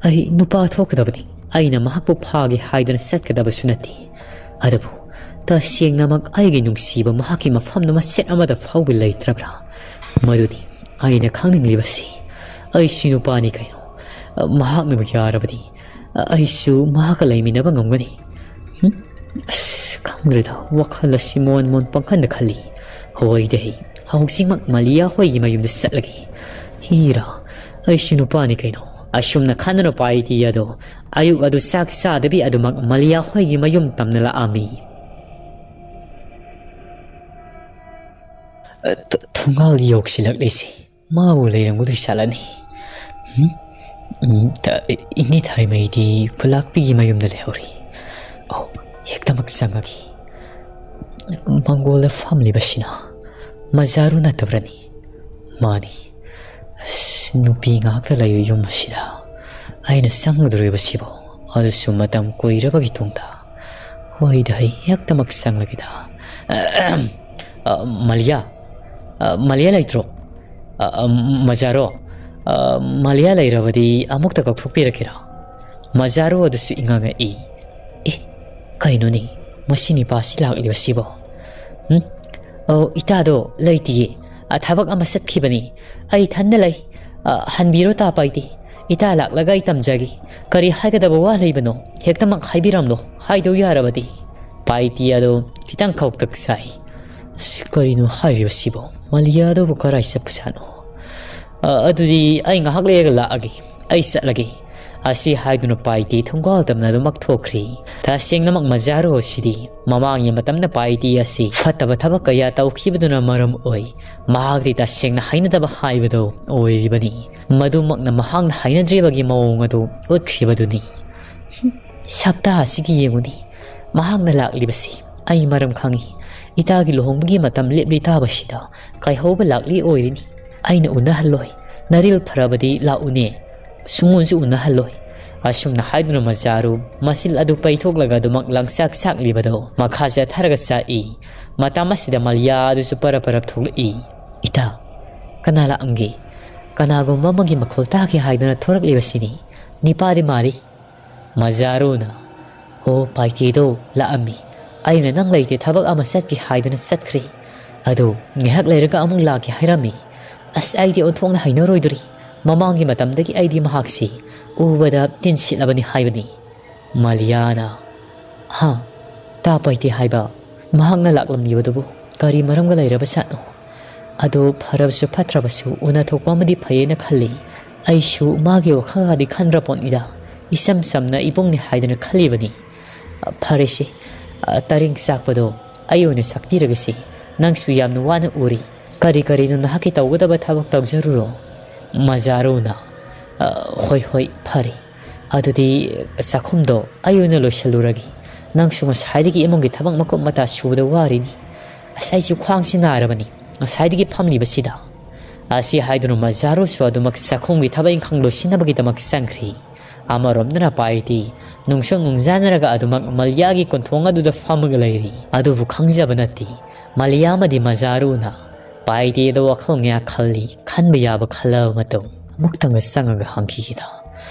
ꯑꯩ ꯅꯨꯄꯥ ꯊꯣꯛꯀꯗꯕꯅꯤ꯫ ꯑꯩꯅ ꯃꯍꯥꯛꯄꯨ ꯐꯥꯒꯦ ꯍꯥꯏꯗꯨꯅ ꯆꯠꯀꯗꯕꯁꯨ ꯅꯠꯇꯦ꯫ ꯑꯗꯨꯕꯨ ꯇꯁꯦꯡꯅꯃꯛ ꯑꯩꯒꯤ ꯅꯨꯡꯁꯤꯕ ꯃꯍꯥꯛꯀꯤ ꯃꯐꯝꯗ ꯃꯆꯦꯠ ꯑꯃꯗ ꯐꯥꯎꯕ ꯂꯩꯇ꯭ꯔꯕ꯭ꯔꯥ? ꯃꯗꯨꯗꯤ ꯑꯩꯅ ꯈꯪꯅꯤꯡꯂꯤꯕꯁꯤ꯫" ꯑꯩꯁꯨ ꯅꯨꯄꯥꯅꯤ ꯀꯩꯅꯣ꯫ ꯃꯍꯥꯛꯅꯕꯨ ꯌꯥꯔꯕꯗꯤ ꯑꯩꯁꯨ ꯃꯍꯥꯛꯀ ꯂꯩꯃꯤꯟꯅꯕ ꯉꯝꯒꯅꯤ꯫ ꯍꯨꯝ? ꯑꯁ, ꯈꯪꯗ꯭ꯔꯦꯗ, ꯋꯥꯈꯜ ꯑꯁꯤ ꯃꯣꯟ ꯃꯣꯟ ꯄꯪꯈꯟꯗ ꯈꯜꯂꯤ꯫ ꯍꯣꯏꯗꯦ, ꯍꯧꯖꯤꯛꯃꯛ ꯃꯂꯤꯌꯥ ꯍꯣꯏꯒꯤ ꯃꯌꯨꯝꯗ ꯆꯠꯂꯒꯦ꯫ ꯍꯤꯔꯥ, ꯑꯩꯁꯨ ꯅꯨꯄꯥꯅꯤ ꯀꯩꯅꯣ꯫ ꯑꯁꯨꯝꯅ ꯈꯟꯗꯨꯅ ꯄꯥꯏꯇꯤ ꯑꯗꯣ ꯑꯌꯨꯛ ꯑꯗꯨ ꯆꯥꯛ ꯆꯥꯗꯕꯤ ꯑꯗꯨꯃꯛ ꯃꯂꯤꯌꯥ ꯍꯣꯏꯒꯤ ꯃꯌꯨꯝ ꯇꯝꯅ ꯂꯥꯛꯑꯝꯃꯤ꯫ ꯑ, ꯊ-, ꯊꯣꯡꯒꯥꯜ ꯌꯧꯁꯤꯜꯂꯛꯂꯤꯁꯤ꯫ ꯃꯥꯕꯨ ꯂꯩꯔꯝꯒꯗꯣꯏ ꯁꯥꯠꯂꯅꯤ꯫ ꯍꯨꯝ? ꯎꯝ, ꯊ-, ꯏꯅꯦ ꯊꯥꯏꯃꯩꯗꯤ ꯈꯨꯂꯥꯛꯄꯤꯒꯤ ꯃꯌꯨꯝꯗ ꯂꯩꯍꯧꯔꯤ꯫ ꯑꯣ, ꯍꯦꯛꯇꯃꯛ ꯆꯪꯉꯒꯦ꯫ ꯃꯪꯒꯣꯜꯗ ꯐꯝꯂꯤꯕꯁꯤꯅ ꯃꯖꯥꯔꯨ ꯅꯠꯇꯕ꯭ꯔꯅꯤ? ꯃꯥꯅꯤ꯫ ꯑꯁ, ꯅꯨꯄꯤ ꯉꯥꯛꯇ ꯂꯩꯕ ꯌꯨꯝ ꯑꯁꯤꯗ ꯑꯩꯅ ꯆꯪꯒꯗꯧꯔꯤꯕꯁꯤꯕꯨ, ꯑꯗꯨꯁꯨ ꯃꯇꯝ ꯀꯨꯏꯔꯕꯒꯤ ꯇꯨꯡꯗ꯫ ꯍꯣꯏꯗ, ꯑꯩ ꯍꯦꯛꯇꯃꯛ ꯆꯪꯂꯒꯦꯗ꯫ ꯑ, ꯃꯂꯤꯌꯥ? ꯑ, ꯃꯂꯤꯌꯥ ꯂꯩꯇ꯭ꯔꯣ? ꯑ, ꯑ, ꯃꯖꯥꯔꯣ? ꯑ, ꯃꯂꯤꯌꯥ ꯂꯩꯔꯕꯗꯤ ꯑꯃꯨꯛꯇ ꯀꯧꯊꯣꯛꯄꯤꯔꯛꯀꯦꯔꯥ? ꯃꯖꯥꯔꯣ ꯑꯗꯨꯁꯨ ꯏꯉꯥꯡ ꯉꯛꯏ꯫ ꯑꯦ, ꯀꯩꯅꯣꯅꯦ, ꯃꯁꯤ ꯅꯤꯄꯥꯁꯤ ꯂꯥꯛꯂꯤꯕꯁꯤꯕꯣ? ꯎꯝ? ꯑꯣ, ꯏꯇꯥꯗꯣ ꯂꯩꯇꯤꯌꯦ꯫ ꯑ, ꯊꯕꯛ ꯑꯃ ꯆꯠꯈꯤꯕꯅꯤ꯫ ꯑꯩ ꯏꯊꯟꯗ ꯂꯩ꯫ ꯑ, ꯍꯟꯕꯤꯔꯣ ꯇꯥ ꯄꯥꯏꯇꯤ꯫ ꯏꯇꯥ ꯂꯥꯛꯂꯒ ꯑꯩ ꯇꯝꯖꯒꯦ꯫ ꯀꯔꯤ ꯍꯥꯏꯒꯗꯕ ꯋꯥ ꯂꯩꯕꯅꯣ? ꯍꯦꯛꯇꯃꯛ ꯍꯥꯏꯕꯤꯔꯝꯂꯣ, ꯍꯥꯏꯗꯧ ꯌꯥꯔꯕꯗꯤ꯫ ꯄꯥꯏꯇꯤ ꯑꯗꯣ ꯈꯤꯇꯪ ꯈꯧꯇꯛ ꯆꯥꯏ꯫ ꯑꯁ, ꯀꯔꯤꯅꯣ ꯍꯥꯏꯔꯤꯕꯁꯤꯕꯣ? ꯃꯂꯤꯌꯥꯗꯨꯕꯨ ꯀꯔꯥꯏ ꯆꯠꯄꯖꯥꯠꯅꯣ? ꯑ, ꯑꯗꯨꯗꯤ ꯑꯩ ꯉꯥꯏꯍꯥꯛ ꯂꯩꯔꯒ ꯂꯥꯛꯑꯒꯦ꯫ ꯑꯩ ꯆꯠꯂꯒꯦ꯫ ꯑꯁꯤ ꯍꯥꯏꯗꯨꯅ ꯄꯥꯏꯇꯤ ꯊꯣꯡꯒꯥꯜ ꯇꯝꯅ ꯑꯗꯨꯃꯛ ꯊꯣꯛꯈ꯭ꯔꯤ꯫ ꯇꯁꯦꯡꯅꯃꯛ ꯃꯖꯥꯔꯨ ꯑꯁꯤꯗꯤ ꯃꯃꯥꯡꯒꯤ ꯃꯇꯝꯗ ꯄꯥꯏꯇꯤ ꯑꯁꯤ ꯐꯠꯇꯕ ꯊꯕꯛ ꯀꯌꯥ ꯇꯧꯈꯤꯕꯗꯨꯅ ꯃꯔꯝ ꯑꯣꯏ ꯃꯍꯥꯛꯇꯤ ꯇꯁꯦꯡꯅ ꯍꯩꯅꯗꯕ ꯍꯥꯏꯕꯗꯨ ꯑꯣꯏꯔꯤꯕꯅꯤ꯫ ꯃꯗꯨꯃꯛꯅ ꯃꯍꯥꯛꯅ ꯍꯩꯅꯗ꯭ꯔꯤꯕꯒꯤ ꯃꯑꯣꯡ ꯑꯗꯨ ꯎꯠꯈꯤꯕꯗꯨꯅꯤ꯫ ꯍꯨꯝ, ꯁꯛꯇꯥ ꯑꯁꯤꯒꯤ ꯌꯦꯡꯉꯨꯅꯤ꯫ ꯃꯍꯥꯛꯅ ꯂꯥꯛꯂꯤꯕꯁꯤ ꯑꯩ ꯃꯔꯝ ꯈꯪꯏ꯫ ꯏꯇꯥꯒꯤ ꯂꯨꯍꯣꯡꯕꯒꯤ ꯃꯇꯝ ꯂꯦꯞꯂꯤ ꯇꯥꯕꯁꯤꯗ ꯀꯥꯏꯍꯧꯕ ꯂꯥꯛꯂꯤ ꯑꯣꯏꯔꯤꯅꯤ꯫ ꯑꯩꯅ ꯎꯅꯍꯜꯂꯣꯏ꯫ ꯅꯔꯤꯜ ꯐꯔꯕꯗꯤ ꯂꯥꯛꯎꯅꯦ꯫ ꯁꯨꯡꯎꯁꯨ ꯎꯅꯍꯜꯂꯣꯏ꯫ ꯑꯁꯨꯝꯅ ꯍꯥꯏꯗꯨꯅ ꯃꯖꯥꯔꯨ ꯃꯆꯤꯜ ꯑꯗꯨ ꯄꯩꯊꯣꯛꯂꯒ ꯑꯗꯨꯃꯛ ꯂꯪꯆꯥꯛ ꯆꯥꯛꯂꯤꯕꯗꯣ ꯃꯈꯥ ꯆꯠꯊꯔꯒ ꯆꯥꯛꯏ꯫ ꯃꯇꯝ ꯑꯁꯤꯗ ꯃꯂꯤꯌꯥ ꯑꯗꯨꯁꯨ ꯄꯔꯞ ꯄꯔꯞ ꯊꯣꯛꯂꯛꯏ꯫ "ꯏꯇꯥ, ꯀꯅꯥ ꯂꯥꯛꯑꯝꯒꯦ? ꯀꯅꯥꯒꯨꯝꯕ ꯑꯃꯒꯤ ꯃꯈꯣꯜ ꯇꯥꯒꯦ ꯍꯥꯏꯗꯨꯅ ꯊꯣꯔꯛꯂꯤꯕꯁꯤꯅꯤ꯫ ꯅꯤꯄꯥꯗꯤ ꯃꯥꯜꯂꯤ꯫" ꯃꯖꯥꯔꯨꯅ, "ꯑꯣ, ꯄꯥꯏꯇꯦꯗꯣ ꯂꯥꯛꯑꯝꯃꯤ꯫ ꯑꯩꯅ ꯅꯪ ꯂꯩꯇꯦ, ꯊꯕꯛ ꯑꯃ ꯆꯠꯀꯦ ꯍꯥꯏꯗꯨꯅ ꯆꯠꯈ꯭ꯔꯦ꯫ ꯑꯗꯣ ꯉꯥꯏꯍꯥꯛ ꯂꯩꯔꯒ ꯑꯃꯨꯛ ꯂꯥꯛꯀꯦ ꯍꯥꯏꯔꯝꯃꯤ꯫ ꯑꯁ, ꯑꯩꯗꯤ ꯑꯣꯟꯊꯣꯛꯅ ꯍꯩꯅꯔꯣꯏꯗꯣꯔꯤ꯫ ꯃꯃꯥꯡꯒꯤ ꯃꯇꯝꯗꯒꯤ ꯑꯩꯗꯤ ꯃꯍꯥꯛꯁꯤ ꯎꯕꯗ ꯇꯤꯟꯁꯤꯠꯂꯕꯅꯤ ꯍꯥꯏꯕꯅꯤ꯫ ꯃꯥꯂꯤꯌꯥꯅ, "ꯍꯥ? ꯇꯥ ꯄꯥꯏꯇꯦ ꯍꯥꯏꯕ? ꯃꯍꯥꯛꯅ ꯂꯥꯛꯂꯝꯂꯤꯕꯗꯨꯕꯨ ꯀꯔꯤ ꯃꯔꯝꯒ ꯂꯩꯔꯕ ꯖꯥꯠꯅꯣ? ꯑꯗꯨ ꯐꯔꯕꯁꯨ ꯐꯠꯇ꯭ꯔꯕꯁꯨ ꯎꯅꯊꯣꯛꯄ ꯑꯃꯗꯤ ꯐꯩꯌꯦꯅ ꯈꯜꯂꯤ꯫ ꯑꯩꯁꯨ ꯃꯥꯒꯤ ꯋꯥꯈꯜꯒꯗꯤ ꯈꯟꯗ꯭ꯔ ꯄꯣꯠꯅꯤꯗ꯫ ꯏꯆꯝ ꯆꯝꯅ ꯏꯕꯨꯡꯅꯤ ꯍꯥꯏꯗꯅ ꯈꯜꯂꯤꯕꯅꯤ꯫ ꯐꯔꯦꯁꯦ, ꯇꯔꯦꯡ ꯆꯥꯛꯄꯗꯣ ꯑꯩ ꯑꯣꯏꯅ ꯁꯛꯄꯤꯔꯒꯦꯁꯦ꯫ ꯅꯪꯁꯨ ꯌꯥꯝꯅ ꯋꯥꯅ ꯎꯔꯤ꯫ ꯀꯔꯤ ꯀꯔꯤꯅꯣ ꯅꯍꯥꯛꯀꯤ ꯇꯧꯒꯗꯕ ꯊꯕꯛ ꯇꯧꯖꯔꯨꯔꯣ꯫" ꯃꯖꯥꯔꯨꯅ, "ꯑ, ꯍꯣꯏ, ꯍꯣꯏ, ꯐꯔꯦ꯫ ꯑꯗꯨꯗꯤ ꯆꯥꯛꯈꯨꯝꯗꯣ ꯑꯩ ꯑꯣꯏꯅ ꯂꯣꯏꯁꯤꯜꯂꯨꯔꯒꯦ꯫ ꯅꯪꯁꯨ ꯉꯁꯥꯏꯗꯒꯤ ꯏꯃꯨꯡꯒꯤ ꯊꯕꯛ ꯃꯀꯨꯞ ꯃꯇꯥ ꯁꯨꯕꯗ ꯋꯥꯔꯤꯅꯤ꯫ ꯑꯁ, ꯑꯩꯁꯨ ꯈ꯭ꯋꯥꯡꯁꯤ ꯅꯥꯔꯕꯅꯤ ꯉꯁꯥꯏꯗꯒꯤ ꯐꯝꯂꯤꯕꯁꯤꯗ꯫" ꯑꯁꯤ ꯍꯥꯏꯗꯨꯅ ꯃꯖꯥꯔꯨꯁꯨ ꯑꯗꯨꯃꯛ ꯆꯥꯛꯈꯨꯝꯒꯤ ꯊꯕꯛ ꯏꯪꯈꯥꯡ ꯂꯣꯏꯁꯤꯟꯅꯕꯒꯤꯗꯃꯛ ꯆꯪꯈ꯭ꯔꯤ꯫ ꯑꯃꯔꯣꯝꯗꯅ ꯄꯥꯏꯗꯤ ꯅꯨꯡꯁꯨ ꯅꯨꯡꯖꯥꯅꯔꯒ ꯑꯗꯨꯃꯛ ꯃꯥꯂꯤꯌꯥꯒꯤ ꯀꯣꯟꯊꯣꯡ ꯑꯗꯨꯗ ꯐꯝꯃꯒ ꯂꯩꯔꯤ꯫ ꯑꯗꯨꯕꯨ ꯈꯪꯖꯕ ꯅꯠꯇꯦ, ꯃꯥꯂꯤꯌꯥ ꯑꯃꯗꯤ ꯃꯖꯥꯔꯨꯅ ꯄꯥꯏꯗꯦꯗ ꯋꯥꯈꯜ ꯉꯌꯥ ꯈꯜꯂꯤ꯫ ꯈꯟꯕ ꯌꯥꯕ ꯈꯜꯂꯕ ꯃꯇꯨꯡ ꯑꯃꯨꯛꯇꯪꯒ ꯆꯪꯉꯒ ꯍꯪꯈꯤꯈꯤꯗ,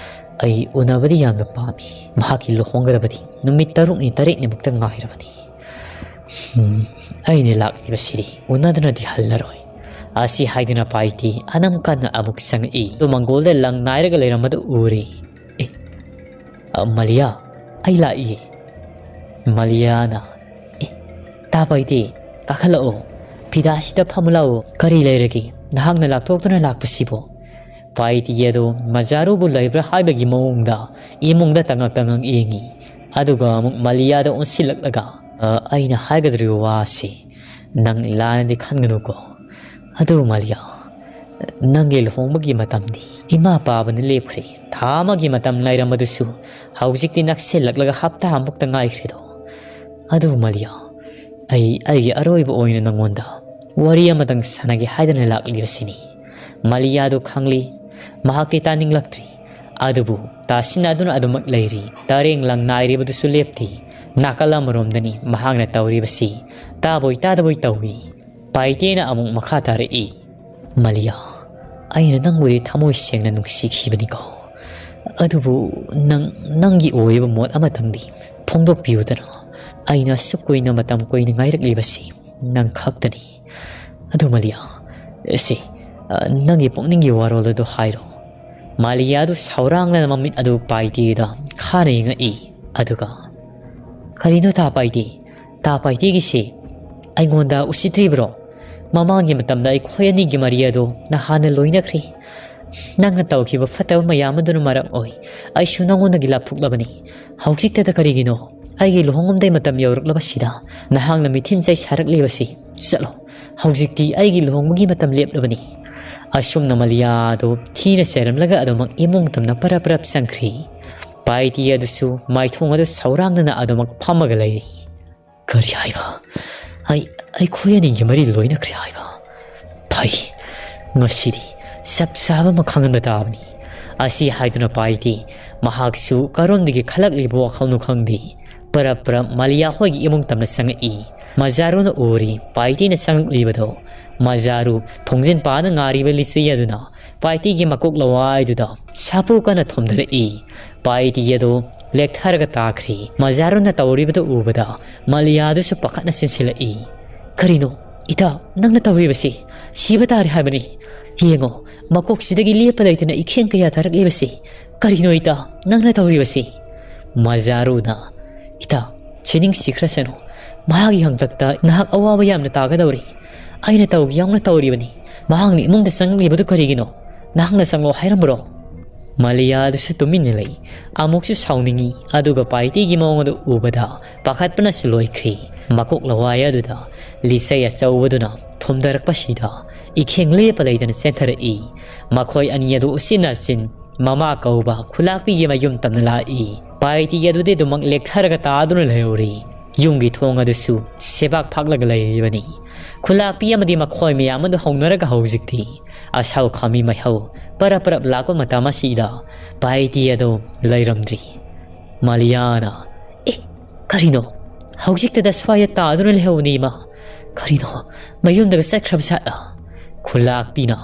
"ꯑꯩ ꯎꯅꯕꯗꯤ ꯌꯥꯝꯅ ꯄꯥꯝꯃꯤ꯫ ꯃꯍꯥꯛꯀꯤ ꯂꯨꯍꯣꯡꯒꯗꯕꯗꯤ ꯅꯨꯃꯤꯠ ꯇꯔꯨꯛꯅꯤ ꯇꯔꯦꯠꯅꯤꯃꯨꯛꯇ ꯉꯥꯏꯔꯕꯅꯤ꯫ ꯎꯝ, ꯑꯩꯅ ꯂꯥꯛꯂꯤꯕꯁꯤꯗꯤ ꯎꯅꯗꯅꯗꯤ ꯍꯜꯂꯔꯣꯏ꯫" ꯑꯁꯤ ꯍꯥꯏꯗꯨꯅ ꯄꯥꯏꯇꯤ ꯑꯅꯝ ꯀꯟꯅ ꯑꯃꯨꯛ ꯆꯪꯉꯛꯏ꯫ ꯑꯗꯨ ꯃꯪꯒꯣꯜꯗ ꯂꯪ ꯅꯥꯏꯔꯒ ꯂꯩꯔꯝꯕꯗꯨ ꯎꯔꯦ꯫ "ꯑꯦ, ꯑ, ꯃꯥꯂꯤꯌꯥ, ꯑꯩ ꯂꯥꯛꯏꯌꯦ꯫" ꯃꯥꯂꯤꯌꯥꯅ, "ꯑꯦ, ꯇꯥ ꯄꯥꯏꯇꯦ, ꯀꯥꯈꯠꯂꯛꯑꯣ꯫ ꯐꯤꯗꯥꯁꯤꯗ ꯐꯝꯃꯨ ꯂꯥꯛꯑꯣ꯫ ꯀꯔꯤ ꯂꯩꯔꯒꯦ? ꯅꯍꯥꯛꯅ ꯂꯥꯛꯊꯣꯛꯇꯨꯅ ꯂꯥꯛꯄꯁꯤꯕꯣ?" ꯄꯥꯏꯇꯤ ꯑꯗꯨ ꯃꯖꯥꯔꯨꯕꯨ ꯂꯩꯕ꯭ꯔꯥ ꯍꯥꯏꯕꯒꯤ ꯃꯑꯣꯡꯗ ꯏꯃꯨꯡꯗ ꯇꯉꯛ ꯇꯉꯛ ꯌꯦꯡꯉꯤ꯫ ꯑꯗꯨꯒ ꯑꯃꯨꯛ ꯃꯥꯂꯤꯌꯥꯗ ꯑꯣꯟꯁꯤꯜꯂꯛꯂꯒ, "ꯑ, ꯑꯩꯅ ꯍꯥꯏꯒꯗꯧꯔꯤꯕ ꯋꯥꯁꯤ ꯅꯪ ꯂꯥꯟꯅꯗꯤ ꯈꯟꯒꯅꯨꯀꯣ꯫ ꯑꯗꯨ ꯃꯥꯂꯤꯌꯥ, ꯅꯪꯒꯤ ꯂꯨꯍꯣꯡꯕꯒꯤ ꯃꯇꯝꯗꯤ ꯏꯃꯥ ꯄꯥꯕꯅ ꯂꯦꯞꯈ꯭ꯔꯦ꯫ ꯊꯥ ꯑꯃꯒꯤ ꯃꯇꯝ ꯂꯩꯔꯝꯕꯗꯨꯁꯨ ꯍꯧꯖꯤꯛꯇꯤ ꯅꯛꯁꯤꯜꯂꯛꯂꯒ ꯍꯞꯇꯥ ꯑꯃꯨꯛꯇ ꯉꯥꯏꯈ꯭ꯔꯦꯗꯣ꯫ ꯑꯗꯨ ꯃꯥꯂꯤꯌꯥ, ꯑꯩ ꯑꯩꯒꯤ ꯑꯔꯣꯏꯕ ꯑꯣꯏꯅ ꯅꯪꯉꯣꯟꯗ ꯋꯥꯔꯤ ꯑꯃꯇꯪ ꯁꯥꯟꯅꯒꯦ ꯍꯥꯏꯗꯅ ꯂꯥꯛꯂꯤꯕꯁꯤꯅꯤ꯫" ꯃꯥꯂꯤꯌꯥꯗꯨ ꯈꯪꯂꯤ꯫ ꯃꯍꯥꯛꯇꯤ ꯇꯥꯅꯤꯡꯂꯛꯇ꯭ꯔꯤ꯫ ꯑꯗꯨꯕꯨ ꯇꯥꯁꯤꯟꯅꯗꯨꯅ ꯑꯗꯨꯃꯛ ꯂꯩꯔꯤ꯫ ꯇꯔꯦꯡ ꯂꯪ ꯅꯥꯏꯔꯤꯕꯗꯨꯁꯨ ꯂꯦꯞꯇꯦ꯫ ꯅꯥꯀꯜ ꯑꯃꯔꯣꯝꯗꯅꯤ ꯃꯍꯥꯛꯅ ꯇꯧꯔꯤꯕꯁꯤ꯫ ꯇꯥꯕꯣꯏ ꯇꯥꯗꯕꯣꯏ ꯇꯧꯏ꯫ ꯄꯥꯏꯇꯦꯅ ꯑꯃꯨꯛ ꯃꯈꯥ ꯇꯥꯔꯛꯏ, "ꯃꯥꯂꯤꯌꯥ, ꯑꯩꯅ ꯅꯪꯕꯨꯗꯤ ꯊꯃꯣꯏ ꯁꯦꯡꯅ ꯅꯨꯡꯁꯤꯈꯤꯕꯅꯤꯀꯣ꯫ ꯑꯗꯨꯕꯨ ꯅꯪ, ꯅꯪꯒꯤ ꯑꯣꯏꯕ ꯃꯣꯠ ꯑꯃꯇꯪꯗꯤ ꯐꯣꯡꯗꯣꯛꯄꯤꯌꯨꯗꯅ꯫ ꯑꯩꯅ ꯑꯁꯨꯛ ꯀꯨꯏꯅ, ꯃꯇꯝ ꯀꯨꯏꯅ ꯉꯥꯏꯔꯛꯂꯤꯕꯁꯤ ꯅꯪ ꯈꯛꯇꯅꯤ꯫ ꯑꯗꯨ ꯃꯥꯂꯤꯌꯥ, ꯁꯤ, ꯑ, ꯅꯪꯒꯤ ꯄꯨꯛꯅꯤꯡꯒꯤ ꯋꯥꯔꯣꯜ ꯑꯗꯨ ꯍꯥꯏꯔꯣ꯫ ꯃꯥꯂꯤꯌꯥꯗꯨ ꯁꯥꯎꯔꯥꯡꯅꯅ ꯃꯃꯤꯠ ꯑꯗꯨ ꯄꯥꯏꯇꯤꯗ ꯈꯥꯅ ꯌꯦꯡꯉꯛꯏ꯫ ꯑꯗꯨꯒ, "ꯀꯔꯤꯅꯣ ꯇꯥ ꯄꯥꯏꯇꯤ? ꯇꯥ ꯄꯥꯏꯇꯤꯒꯤꯁꯤ ꯑꯩꯉꯣꯟꯗ ꯎꯁꯤꯠꯇ꯭ꯔꯤꯕ꯭ꯔꯣ? ꯃꯃꯥꯡꯒꯤ ꯃꯇꯝꯗ ꯑꯩꯈꯣꯏ ꯑꯅꯤꯒꯤ ꯃꯔꯤ ꯑꯗꯨ ꯅꯍꯥꯟꯅ ꯂꯣꯏꯅꯈ꯭ꯔꯦ꯫ ꯅꯪꯅ ꯇꯧꯈꯤꯕ ꯐꯠꯇꯕ ꯃꯌꯥꯝ ꯑꯗꯨꯅ ꯃꯔꯝ ꯑꯣꯏ ꯑꯩꯁꯨ ꯅꯉꯣꯟꯗꯒꯤ ꯂꯥꯞꯊꯣꯛꯂꯕꯅꯤ꯫ ꯍꯧꯖꯤꯛꯇꯗ ꯀꯔꯤꯒꯤꯅꯣ ꯑꯩꯒꯤ ꯂꯨꯍꯣꯡꯉꯝꯗꯥꯏ ꯃꯇꯝ ꯌꯧꯔꯛꯂꯕꯁꯤꯗ ꯅꯍꯥꯛꯅ ꯃꯤꯊꯤꯟ ꯆꯩ ꯁꯥꯔꯛꯂꯤꯕꯁꯤ? ꯆꯠꯂꯣ, ꯍꯧꯖꯤꯛꯇꯤ ꯑꯩꯒꯤ ꯂꯨꯍꯣꯡꯕꯒꯤ ꯃꯇꯝ ꯂꯦꯞꯂꯕꯅꯤ꯫" ꯑꯁꯨꯝꯅ ꯃꯥꯂꯤꯌꯥ ꯑꯗꯨ ꯊꯤꯅ ꯆꯩꯔꯝꯂꯒ ꯑꯗꯨꯃꯛ ꯏꯃꯨꯡ ꯇꯝꯅ ꯄꯔꯞ ꯄꯔꯞ ꯆꯪꯈ꯭ꯔꯤ꯫ ꯄꯥꯏꯇꯤ ꯑꯗꯨꯁꯨ ꯃꯥꯏꯊꯣꯡ ꯑꯗꯨ ꯁꯧꯔꯥꯡꯗꯅ ꯑꯗꯨꯃꯛ ꯐꯝꯃꯒ ꯂꯩꯔꯤ꯫ "ꯀꯔꯤ ꯍꯥꯏꯕ? ꯑꯩ, ꯑꯩꯈꯣꯏ ꯑꯅꯤꯒꯤ ꯃꯔꯤ ꯂꯣꯏꯅꯈ꯭ꯔꯦ ꯍꯥꯏꯕ? ꯐꯩ, ꯉꯁꯤꯗꯤ ꯆꯞ ꯆꯥꯕ ꯑꯃ ꯈꯪꯍꯟꯕ ꯇꯥꯕꯅꯤ꯫" ꯑꯁꯤ ꯍꯥꯏꯗꯨꯅ ꯄꯥꯏꯇꯤ ꯃꯍꯥꯛꯁꯨ ꯀꯔꯣꯝꯗꯒꯤ ꯈꯜꯂꯛꯂꯤꯕ ꯋꯥꯈꯜꯅꯣ ꯈꯪꯗꯦ, ꯄꯔꯞ ꯄꯔꯞ ꯃꯥꯂꯤꯌꯥ ꯍꯣꯏꯒꯤ ꯏꯃꯨꯡ ꯇꯝꯅ ꯆꯪꯉꯛꯏ꯫ ꯃꯖꯥꯔꯨꯅ ꯎꯔꯤ ꯄꯥꯏꯇꯤꯅ ꯆꯪꯉꯛꯂꯤꯕꯗꯣ꯫ ꯃꯖꯥꯔꯨ ꯊꯣꯡꯖꯤꯟ ꯄꯥꯅ ꯉꯥꯔꯤꯕ ꯂꯤꯆꯩ ꯑꯗꯨꯅ ꯄꯥꯏꯇꯤꯒꯤ ꯃꯀꯣꯛ ꯂꯋꯥꯏꯗꯨꯗ ꯁꯥꯐꯨ ꯀꯟꯅ ꯊꯣꯝꯊꯔꯛꯏ꯫ ꯄꯥꯏꯇꯤ ꯑꯗꯨ ꯂꯦꯛꯊꯔꯒ ꯇꯥꯈ꯭ꯔꯤ꯫ ꯃꯖꯥꯔꯨꯅ ꯇꯧꯔꯤꯕꯗꯨ ꯎꯕꯗ ꯃꯥꯂꯤꯌꯥꯗꯨꯁꯨ ꯄꯥꯈꯠꯅ ꯆꯦꯟꯁꯤꯜꯂꯛꯏ꯫ "ꯀꯔꯤꯅꯣ ꯏꯇꯥ, ꯅꯪꯅ ꯇꯧꯔꯤꯕꯁꯤ? ꯁꯤꯕ ꯇꯥꯔꯦ ꯍꯥꯏꯕꯅꯤ꯫ ꯌꯦꯡꯉꯣ, ꯃꯀꯣꯛꯁꯤꯗꯒꯤ ꯂꯦꯞꯄ ꯂꯩꯇꯅ ꯏꯈꯦꯡ ꯀꯌꯥ ꯊꯥꯔꯛꯂꯤꯕꯁꯤ꯫ ꯀꯔꯤꯅꯣ ꯏꯇꯥ, ꯅꯪꯅ ꯇꯧꯔꯤꯕꯁꯤ?" ꯃꯖꯥꯔꯨꯅ, "ꯏꯇꯥ, ꯁꯤꯅꯤꯡꯁꯤꯈ꯭ꯔꯁꯅꯨ꯫ ꯃꯍꯥꯛꯀꯤ ꯍꯥꯛꯇꯛꯇ ꯅꯍꯥꯛ ꯑꯋꯥꯕ ꯌꯥꯝꯅ ꯇꯥꯒꯗꯧꯔꯤ꯫ ꯑꯩꯅ ꯇꯧꯒꯦ ꯌꯥꯎꯅ ꯇꯧꯔꯤꯕꯅꯤ꯫ ꯃꯍꯥꯛꯅ ꯏꯃꯨꯡꯗ ꯆꯪꯂꯤꯕꯗꯨ ꯀꯔꯤꯒꯤꯅꯣ? ꯅꯍꯥꯛꯅ ꯆꯪꯂꯣ ꯍꯥꯏꯔꯝꯕ꯭ꯔꯣ?" ꯃꯥꯂꯤꯌꯥ ꯑꯗꯨꯁꯨ ꯇꯨꯃꯤꯟꯅ ꯂꯩ꯫ ꯑꯃꯨꯛꯁꯨ ꯁꯥꯎꯅꯤꯡꯏ, ꯑꯗꯨꯒ ꯄꯥꯏꯇꯤꯒꯤ ꯃꯑꯣꯡ ꯑꯗꯨ ꯎꯕꯗ ꯄꯥꯈꯠꯄꯅꯁꯨ ꯂꯣꯏꯈ꯭ꯔꯦ꯫ ꯃꯀꯣꯛ ꯂꯋꯥꯏ ꯑꯗꯨꯗ ꯂꯤꯆꯩ ꯑꯆꯧꯕꯗꯨꯅ ꯊꯣꯝꯊꯔꯛꯄꯁꯤꯗ ꯏꯈꯦꯡ ꯂꯦꯞꯄ ꯂꯩꯇꯅ ꯆꯦꯟꯊꯔꯛꯏ꯫ ꯃꯈꯣꯏ ꯑꯅꯤ ꯑꯗꯨ ꯎꯆꯤꯟ ꯅꯥꯆꯤꯟ ꯃꯃꯥ ꯀꯧꯕ ꯈꯨꯂꯥꯛꯄꯤꯒꯤ ꯃꯌꯨꯝ ꯇꯝꯅ ꯂꯥꯛꯏ꯫ ꯄꯥꯏꯇꯤ ꯑꯗꯨꯗꯤ ꯑꯗꯨꯃꯛ ꯂꯦꯛꯊꯔꯒ ꯇꯥꯗꯨꯅ ꯂꯩꯍꯧꯔꯤ꯫ ꯌꯨꯝꯒꯤ ꯊꯣꯡ ꯑꯗꯨꯁꯨ ꯁꯦꯕꯥꯛ ꯐꯥꯛꯂꯒ ꯂꯩꯔꯤꯕꯅꯤ꯫ ꯈꯨꯂꯥꯛꯄꯤ ꯑꯃꯗꯤ ꯃꯈꯣꯏ ꯃꯌꯥꯝ ꯑꯗꯨ ꯍꯧꯅꯔꯒ ꯍꯧꯖꯤꯛꯇꯤ ꯑꯁꯥꯎ ꯈꯥꯃꯤ ꯃꯩꯍꯧ ꯄꯔꯞ ꯄꯔꯞ ꯂꯥꯛꯄ ꯃꯇꯝ ꯑꯁꯤꯗ ꯄꯥꯏꯇꯤ ꯑꯗꯨ ꯂꯩꯔꯝꯗ꯭ꯔꯤ꯫ ꯃꯥꯂꯤꯌꯥꯅ, "ꯑꯦ, ꯀꯔꯤꯅꯣ? ꯍꯧꯖꯤꯛꯇꯗ ꯁ꯭ꯋꯥꯏꯗ ꯇꯥꯗꯨꯅ ꯂꯩꯍꯧꯕꯅꯤ ꯏꯃꯥ꯫ ꯀꯔꯤꯅꯣ? ꯃꯌꯨꯝꯗꯒ ꯆꯠꯈ꯭ꯔꯕ ꯖꯥꯠꯂ?" ꯈꯨꯂꯥꯛꯄꯤꯅ,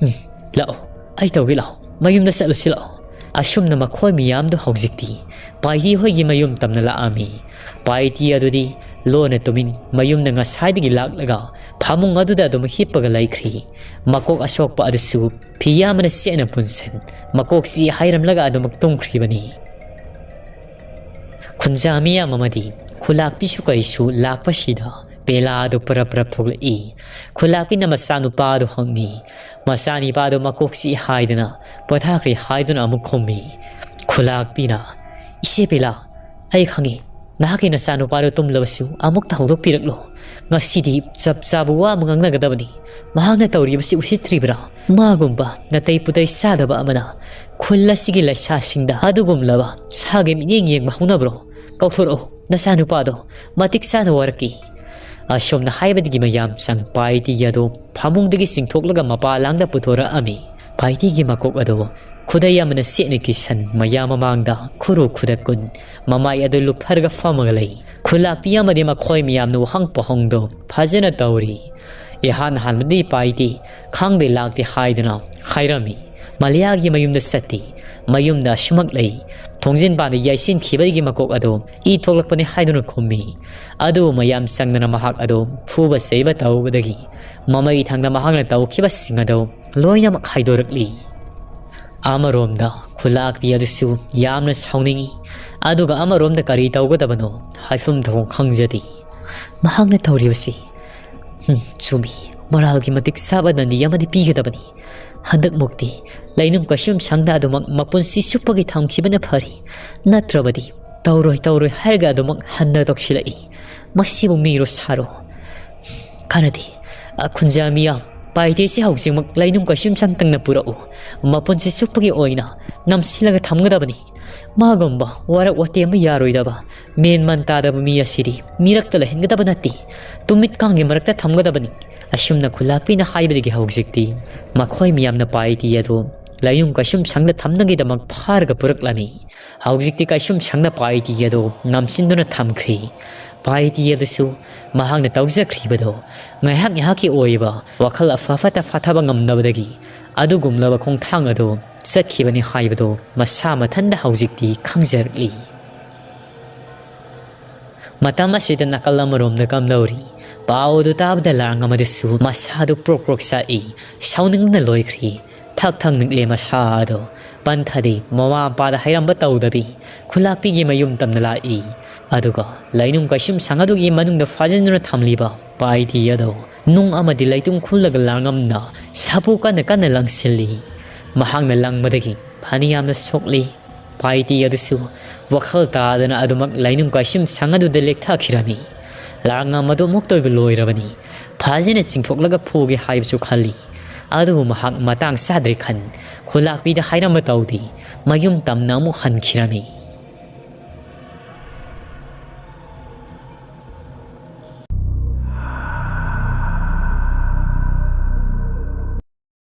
"ꯎꯝ, ꯂꯥꯛꯑꯣ, ꯑꯩ ꯇꯧꯒꯦ, ꯂꯥꯛꯑꯣ, ꯃꯌꯨꯝꯗ ꯆꯠꯂꯨꯁꯤ, ꯂꯥꯛꯑꯣ꯫" ꯑꯁꯨꯝꯅ ꯃꯈꯣꯏ ꯃꯤꯌꯥꯝꯗꯣ ꯍꯧꯖꯤꯛꯇꯤ ꯄꯥꯏꯇꯤ ꯍꯣꯏꯒꯤ ꯃꯌꯨꯝ ꯇꯝꯅ ꯂꯥꯛꯑꯝꯃꯤ꯫ ꯄꯥꯏꯇꯤ ꯑꯗꯨꯗꯤ ꯂꯣꯟꯅ ꯇꯨꯃꯤꯟ ꯃꯌꯨꯝꯗ ꯉꯁꯥꯏꯗꯒꯤ ꯂꯥꯛꯂꯒ ꯐꯃꯨꯡ ꯑꯗꯨꯗ ꯑꯗꯨꯝ ꯍꯤꯞꯄꯒ ꯂꯩꯈ꯭ꯔꯤ꯫ ꯃꯀꯣꯛ ꯑꯁꯣꯛꯄ ꯑꯗꯨꯁꯨ ꯐꯤ ꯑꯃꯅ ꯆꯦꯠꯅ ꯄꯨꯟꯁꯤꯟ, ꯃꯀꯣꯛ ꯆꯤꯛꯏ ꯍꯥꯏꯔꯝꯂꯒ ꯑꯗꯨꯃꯛ ꯇꯨꯝꯈ꯭ꯔꯤꯕꯅꯤ꯫ ꯈꯨꯟꯖꯥ ꯃꯤꯌꯥꯝ ꯑꯃꯗꯤ ꯈꯨꯂꯥꯛꯄꯤꯁꯨ ꯀꯩꯁꯨ ꯂꯥꯛꯄꯁꯤꯗ ꯄꯦꯂꯥ ꯑꯗꯨ ꯄꯔꯞ ꯄꯔꯞ ꯊꯣꯛꯂꯛꯏ꯫ ꯈꯨꯂꯥꯛꯄꯤꯅ ꯃꯆꯥꯅꯨꯄꯥ ꯑꯗꯨ ꯍꯪꯉꯤ꯫ ꯃꯆꯥꯅꯤꯄꯥ ꯑꯗꯨ ꯃꯀꯣꯛ ꯆꯤꯛꯏ ꯍꯥꯏꯗꯅ, ꯄꯣꯊꯥꯈ꯭ꯔꯦ ꯍꯥꯏꯗꯨꯅ ꯑꯃꯨꯛ ꯈꯨꯝꯃꯤ꯫ ꯈꯨꯂꯥꯛꯄꯤꯅ, "ꯏꯆꯦ ꯄꯦꯂꯥ, ꯑꯩ ꯈꯪꯉꯤ, ꯅꯍꯥꯛꯀꯤ ꯅꯆꯥꯅꯨꯄꯥꯗꯨ ꯇꯨꯝꯂꯕꯁꯨ ꯑꯃꯨꯛꯇ ꯍꯧꯗꯣꯛꯄꯤꯔꯛꯂꯣ꯫ ꯉꯁꯤꯗꯤ ꯆꯞ ꯆꯥꯕ ꯋꯥ ꯑꯃ ꯉꯥꯡꯅꯒꯗꯕꯅꯤ꯫ ꯃꯍꯥꯛꯅ ꯇꯧꯔꯤꯕꯁꯤ ꯎꯁꯤꯠꯇ꯭ꯔꯤꯕ꯭ꯔꯥ? ꯃꯥꯒꯨꯝꯕ ꯅꯥꯇꯩ ꯄꯨꯇꯩ ꯆꯥꯗꯕ ꯑꯃꯅ ꯈꯨꯜ ꯑꯁꯤꯒꯤ ꯂꯩꯁꯥꯁꯤꯡꯗ ꯑꯗꯨꯒꯨꯝꯂꯕ ꯁꯥꯒꯤ ꯃꯤꯠꯌꯦꯡ ꯌꯦꯡꯕ ꯍꯧꯅꯕ꯭ꯔꯣ? ꯀꯥꯎꯊꯣꯔꯛꯎ, ꯅꯆꯥꯅꯨꯄꯥꯗꯣ ꯃꯇꯤꯛ ꯆꯥꯅ ꯋꯥꯔꯛꯈꯤ"꯫ ꯑꯁꯨꯝꯅ ꯍꯥꯏꯕꯗꯒꯤ ꯃꯌꯥꯝ ꯆꯪ ꯄꯥꯏꯇꯤ ꯑꯗꯨ ꯐꯃꯨꯡꯗꯒꯤ ꯆꯤꯡꯊꯣꯛꯂꯒ ꯃꯄꯥ ꯂꯥꯡꯗ ꯄꯨꯊꯣꯔꯛꯑꯝꯃꯤ꯫ ꯄꯥꯏꯇꯤꯒꯤ ꯃꯀꯣꯛ ꯑꯗꯨ ꯈꯨꯗꯩ ꯑꯃꯅ ꯆꯦꯠꯅ ꯀꯤꯁꯟ ꯃꯌꯥꯝ ꯃꯃꯥꯡꯗ ꯈꯨꯔꯨ ꯈꯨꯗꯛ ꯀꯨꯟ ꯃꯃꯥꯏ ꯑꯗꯨ ꯂꯨꯞꯊꯔꯒ ꯐꯝꯃꯒ ꯂꯩ꯫ ꯈꯨꯂꯥꯛꯄꯤ ꯑꯃꯗꯤ ꯃꯈꯣꯏ ꯃꯌꯥꯝꯅ ꯋꯥꯍꯪ ꯄꯥꯎꯍꯪꯗꯨ ꯐꯖꯅ ꯇꯧꯔꯤ꯫ ꯏꯍꯥꯟ ꯍꯥꯟꯕꯗꯤ ꯄꯥꯏꯇꯤ ꯈꯪꯗꯦ ꯂꯥꯛꯇꯦ ꯍꯥꯏꯗꯨꯅ ꯍꯥꯏꯔꯝꯃꯤ꯫ ꯃꯂꯤꯌꯥꯒꯤ ꯃꯌꯨꯝꯗ ꯆꯠꯇꯦ꯫ ꯃꯌꯨꯝꯗ ꯑꯁꯨꯃꯛ ꯂꯩ꯫ ꯊꯣꯡꯖꯤꯟ ꯄꯥꯟꯗ ꯌꯩꯁꯤꯟꯈꯤꯕꯗꯒꯤ ꯃꯀꯣꯛ ꯑꯗꯨ ꯏ ꯊꯣꯛꯂꯛꯄꯅꯤ ꯍꯥꯏꯗꯨꯅ ꯈꯨꯝꯃꯤ꯫ ꯑꯗꯨꯕꯨ ꯃꯌꯥꯝ ꯆꯪꯗꯅ ꯃꯍꯥꯛ ꯑꯗꯨ ꯐꯨꯕ ꯆꯩꯕ ꯇꯧꯕꯗꯒꯤ ꯃꯃꯩ ꯊꯪꯗ ꯃꯍꯥꯛꯅ ꯇꯧꯈꯤꯕꯁꯤꯡ ꯑꯗꯨ ꯂꯣꯏꯅꯃꯛ ꯍꯥꯏꯗꯣꯔꯛꯂꯤ꯫ ꯑꯃꯔꯣꯝꯗ ꯈꯨꯂꯥꯛꯄꯤ ꯑꯗꯨꯁꯨ ꯌꯥꯝꯅ ꯁꯥꯎꯅꯤꯡꯏ, ꯑꯗꯨꯒ ꯑꯃꯔꯣꯝꯗ ꯀꯔꯤ ꯇꯧꯒꯗꯕꯅꯣ ꯍꯥꯏꯐꯝ ꯊꯣꯛꯐꯝ ꯈꯪꯖꯗꯦ꯫ ꯃꯍꯥꯛꯅ ꯇꯧꯔꯤꯕꯁꯤ, ꯍꯨꯝ, ꯆꯨꯝꯃꯤ, ꯃꯔꯥꯜꯒꯤ ꯃꯇꯤꯛ ꯆꯥꯕ ꯗꯟꯗꯤ ꯑꯃꯗꯤ ꯄꯤꯒꯗꯕꯅꯤ꯫ ꯍꯟꯗꯛꯃꯨꯛꯇꯤ ꯂꯩꯅꯨꯡ ꯀꯩꯁꯨꯝ ꯁꯪꯗ ꯑꯗꯨꯃꯛ ꯃꯄꯨꯟꯁꯤ ꯆꯨꯞꯄꯒꯤ ꯊꯝꯈꯤꯕꯅ ꯐꯔꯤ꯫ ꯅꯠꯇ꯭ꯔꯕꯗꯤ ꯇꯧꯔꯣꯏ ꯇꯧꯔꯣꯏ ꯍꯥꯏꯔꯒ ꯑꯗꯨꯃꯛ ꯍꯟꯅ ꯇꯧꯁꯤꯜꯂꯛꯏ꯫ ꯃꯁꯤꯕꯨ ꯃꯤꯔꯣ ꯁꯥꯔꯣ? ꯀꯥꯟꯅꯗꯦ꯫ ꯑ, ꯈꯨꯟꯖꯥ ꯃꯤꯌꯥꯝ, ꯄꯥꯏꯇꯦꯁꯤ ꯍꯧꯖꯤꯛꯃꯛ ꯂꯩꯅꯨꯡ ꯀꯩꯁꯨꯝ ꯁꯪꯇꯪꯅ ꯄꯨꯔꯛꯎ꯫ ꯃꯄꯨꯟꯁꯤ ꯆꯨꯞꯄꯒꯤ ꯑꯣꯏꯅ ꯅꯝꯁꯤꯜꯂꯒ ꯊꯝꯒꯗꯕꯅꯤ꯫ ꯃꯥꯒꯨꯝꯕ ꯋꯥꯔꯛ ꯋꯥꯇꯦꯝꯕ ꯌꯥꯔꯣꯏꯗꯕ, ꯃꯦꯟ ꯃꯥꯟ ꯇꯥꯗꯕ ꯃꯤ ꯑꯁꯤꯗꯤ ꯃꯤꯔꯛꯇ ꯂꯩꯍꯟꯒꯗꯕ ꯅꯠꯇꯦ꯫ ꯇꯨꯃꯤꯠ ꯀꯥꯡꯒꯤ ꯃꯔꯛꯇ ꯊꯝꯒꯗꯕꯅꯤ꯫ ꯑꯁꯨꯝꯅ ꯈꯨꯂꯥꯛꯄꯤꯅ ꯍꯥꯏꯕꯗꯒꯤ ꯍꯧꯖꯤꯛꯇꯤ ꯃꯈꯣꯏ ꯃꯤꯌꯥꯝꯅ ꯄꯥꯏꯇꯤ ꯑꯗꯨ ꯂꯩꯅꯨꯡ ꯀꯩꯁꯨꯝ ꯁꯪꯗ ꯊꯝꯅꯉꯩꯗꯃꯛ ꯐꯥꯔꯒ ꯄꯨꯔꯛꯂꯝꯃꯤ꯫ ꯍꯧꯖꯤꯛꯇꯤ ꯀꯩꯁꯨꯝ ꯁꯪꯗ ꯄꯥꯏꯇꯤ ꯑꯗꯨ ꯅꯝꯁꯤꯟꯗꯨꯅ ꯊꯝꯈ꯭ꯔꯤ꯫ ꯄꯥꯏꯇꯤ ꯑꯗꯨꯁꯨ ꯃꯍꯥꯛꯅ ꯇꯧꯖꯈ꯭ꯔꯤꯕꯗꯨ ꯉꯥꯏꯍꯥꯛ ꯉꯥꯏꯍꯥꯛꯀꯤ ꯑꯣꯏꯕ ꯋꯥꯈꯜ ꯑꯐ ꯐꯠꯇ ꯐꯥꯊꯕ ꯉꯝꯅꯕꯗꯒꯤ ꯑꯗꯨꯒꯨꯝꯂꯕ ꯈꯣꯡꯊꯥꯡ ꯑꯗꯨ ꯆꯠꯈꯤꯕꯅꯤ ꯍꯥꯏꯕꯗꯨ ꯃꯁꯥ ꯃꯊꯟꯗ ꯍꯧꯖꯤꯛꯇꯤ ꯈꯪꯖꯔꯛꯂꯤ꯫ ꯃꯇꯝ ꯑꯁꯤꯗ ꯅꯥꯀꯜ ꯑꯃꯔꯣꯝꯗ ꯀꯝꯗꯧꯔꯤ? ꯄꯥꯎ ꯑꯗꯨ ꯇꯥꯕꯗ ꯂꯥꯡꯉꯝ ꯑꯗꯨꯁꯨ ꯃꯁꯥꯗꯨ ꯄ꯭ꯔꯣꯛ ꯄ꯭ꯔꯣꯛ ꯆꯥꯛꯏ꯫ ꯁꯥꯎꯅꯤꯡꯕꯅ ꯂꯣꯏꯈ꯭ꯔꯤ꯫ ꯊꯛ ꯊꯛ ꯅꯤꯛꯂꯦ ꯃꯁꯥ ꯑꯗꯣ꯫ ꯄꯟꯊꯗꯤ ꯃꯃꯥ ꯃꯄꯥꯗ ꯍꯥꯏꯔꯝꯕ ꯇꯧꯗꯕꯤ ꯈꯨꯂꯥꯛꯄꯤꯒꯤ ꯃꯌꯨꯝ ꯇꯝꯅ ꯂꯥꯛꯏ꯫ ꯑꯗꯨꯒ ꯂꯩꯅꯨꯡ ꯀꯩꯁꯨꯝ ꯁꯪ ꯑꯗꯨꯒꯤ ꯃꯅꯨꯡꯗ ꯐꯥꯖꯤꯟꯗꯨꯅ ꯊꯝꯂꯤꯕ ꯄꯥꯏꯇꯤ ꯑꯗꯣ ꯅꯨꯡ ꯑꯃꯗꯤ ꯂꯩꯇꯨꯝ ꯈꯨꯜꯂꯒ ꯂꯥꯡꯉꯝꯅ ꯁꯥꯐꯨ ꯀꯟꯅ ꯀꯟꯅ ꯂꯪꯁꯤꯜꯂꯤ꯫ ꯃꯍꯥꯛꯅ ꯂꯪꯕꯗꯒꯤ ꯐꯅꯌꯥꯝꯅ ꯁꯣꯛꯂꯤ꯫ ꯄꯥꯏꯇꯤ ꯑꯗꯨꯁꯨ ꯋꯥꯈꯜ ꯇꯥꯗꯅ ꯑꯗꯨꯃꯛ ꯂꯩꯅꯨꯡ ꯀꯩꯁꯨꯝ ꯁꯪ ꯑꯗꯨꯗ ꯂꯦꯛꯊꯈꯤꯔꯝꯃꯤ꯫ ꯂꯥꯡꯉꯝ ꯑꯗꯨ ꯑꯃꯨꯛꯇ ꯑꯣꯏꯕ ꯂꯣꯏꯔꯕꯅꯤ꯫ ꯐꯖꯅ ꯆꯤꯡꯊꯣꯛꯂꯒ ꯐꯨꯒꯦ ꯍꯥꯏꯕꯁꯨ ꯈꯜꯂꯤ꯫ ꯑꯗꯨꯕꯨ ꯃꯍꯥꯛ ꯃꯇꯥꯡ ꯆꯥꯗ꯭ꯔꯦ ꯈꯟ ꯈꯨꯂꯥꯛꯄꯤꯗ ꯍꯥꯏꯔꯝꯕ ꯇꯧꯗꯦ꯫ ꯃꯌꯨꯝ ꯇꯝꯅ ꯑꯃꯨꯛ ꯍꯟꯈꯤꯔꯝꯃꯤ꯫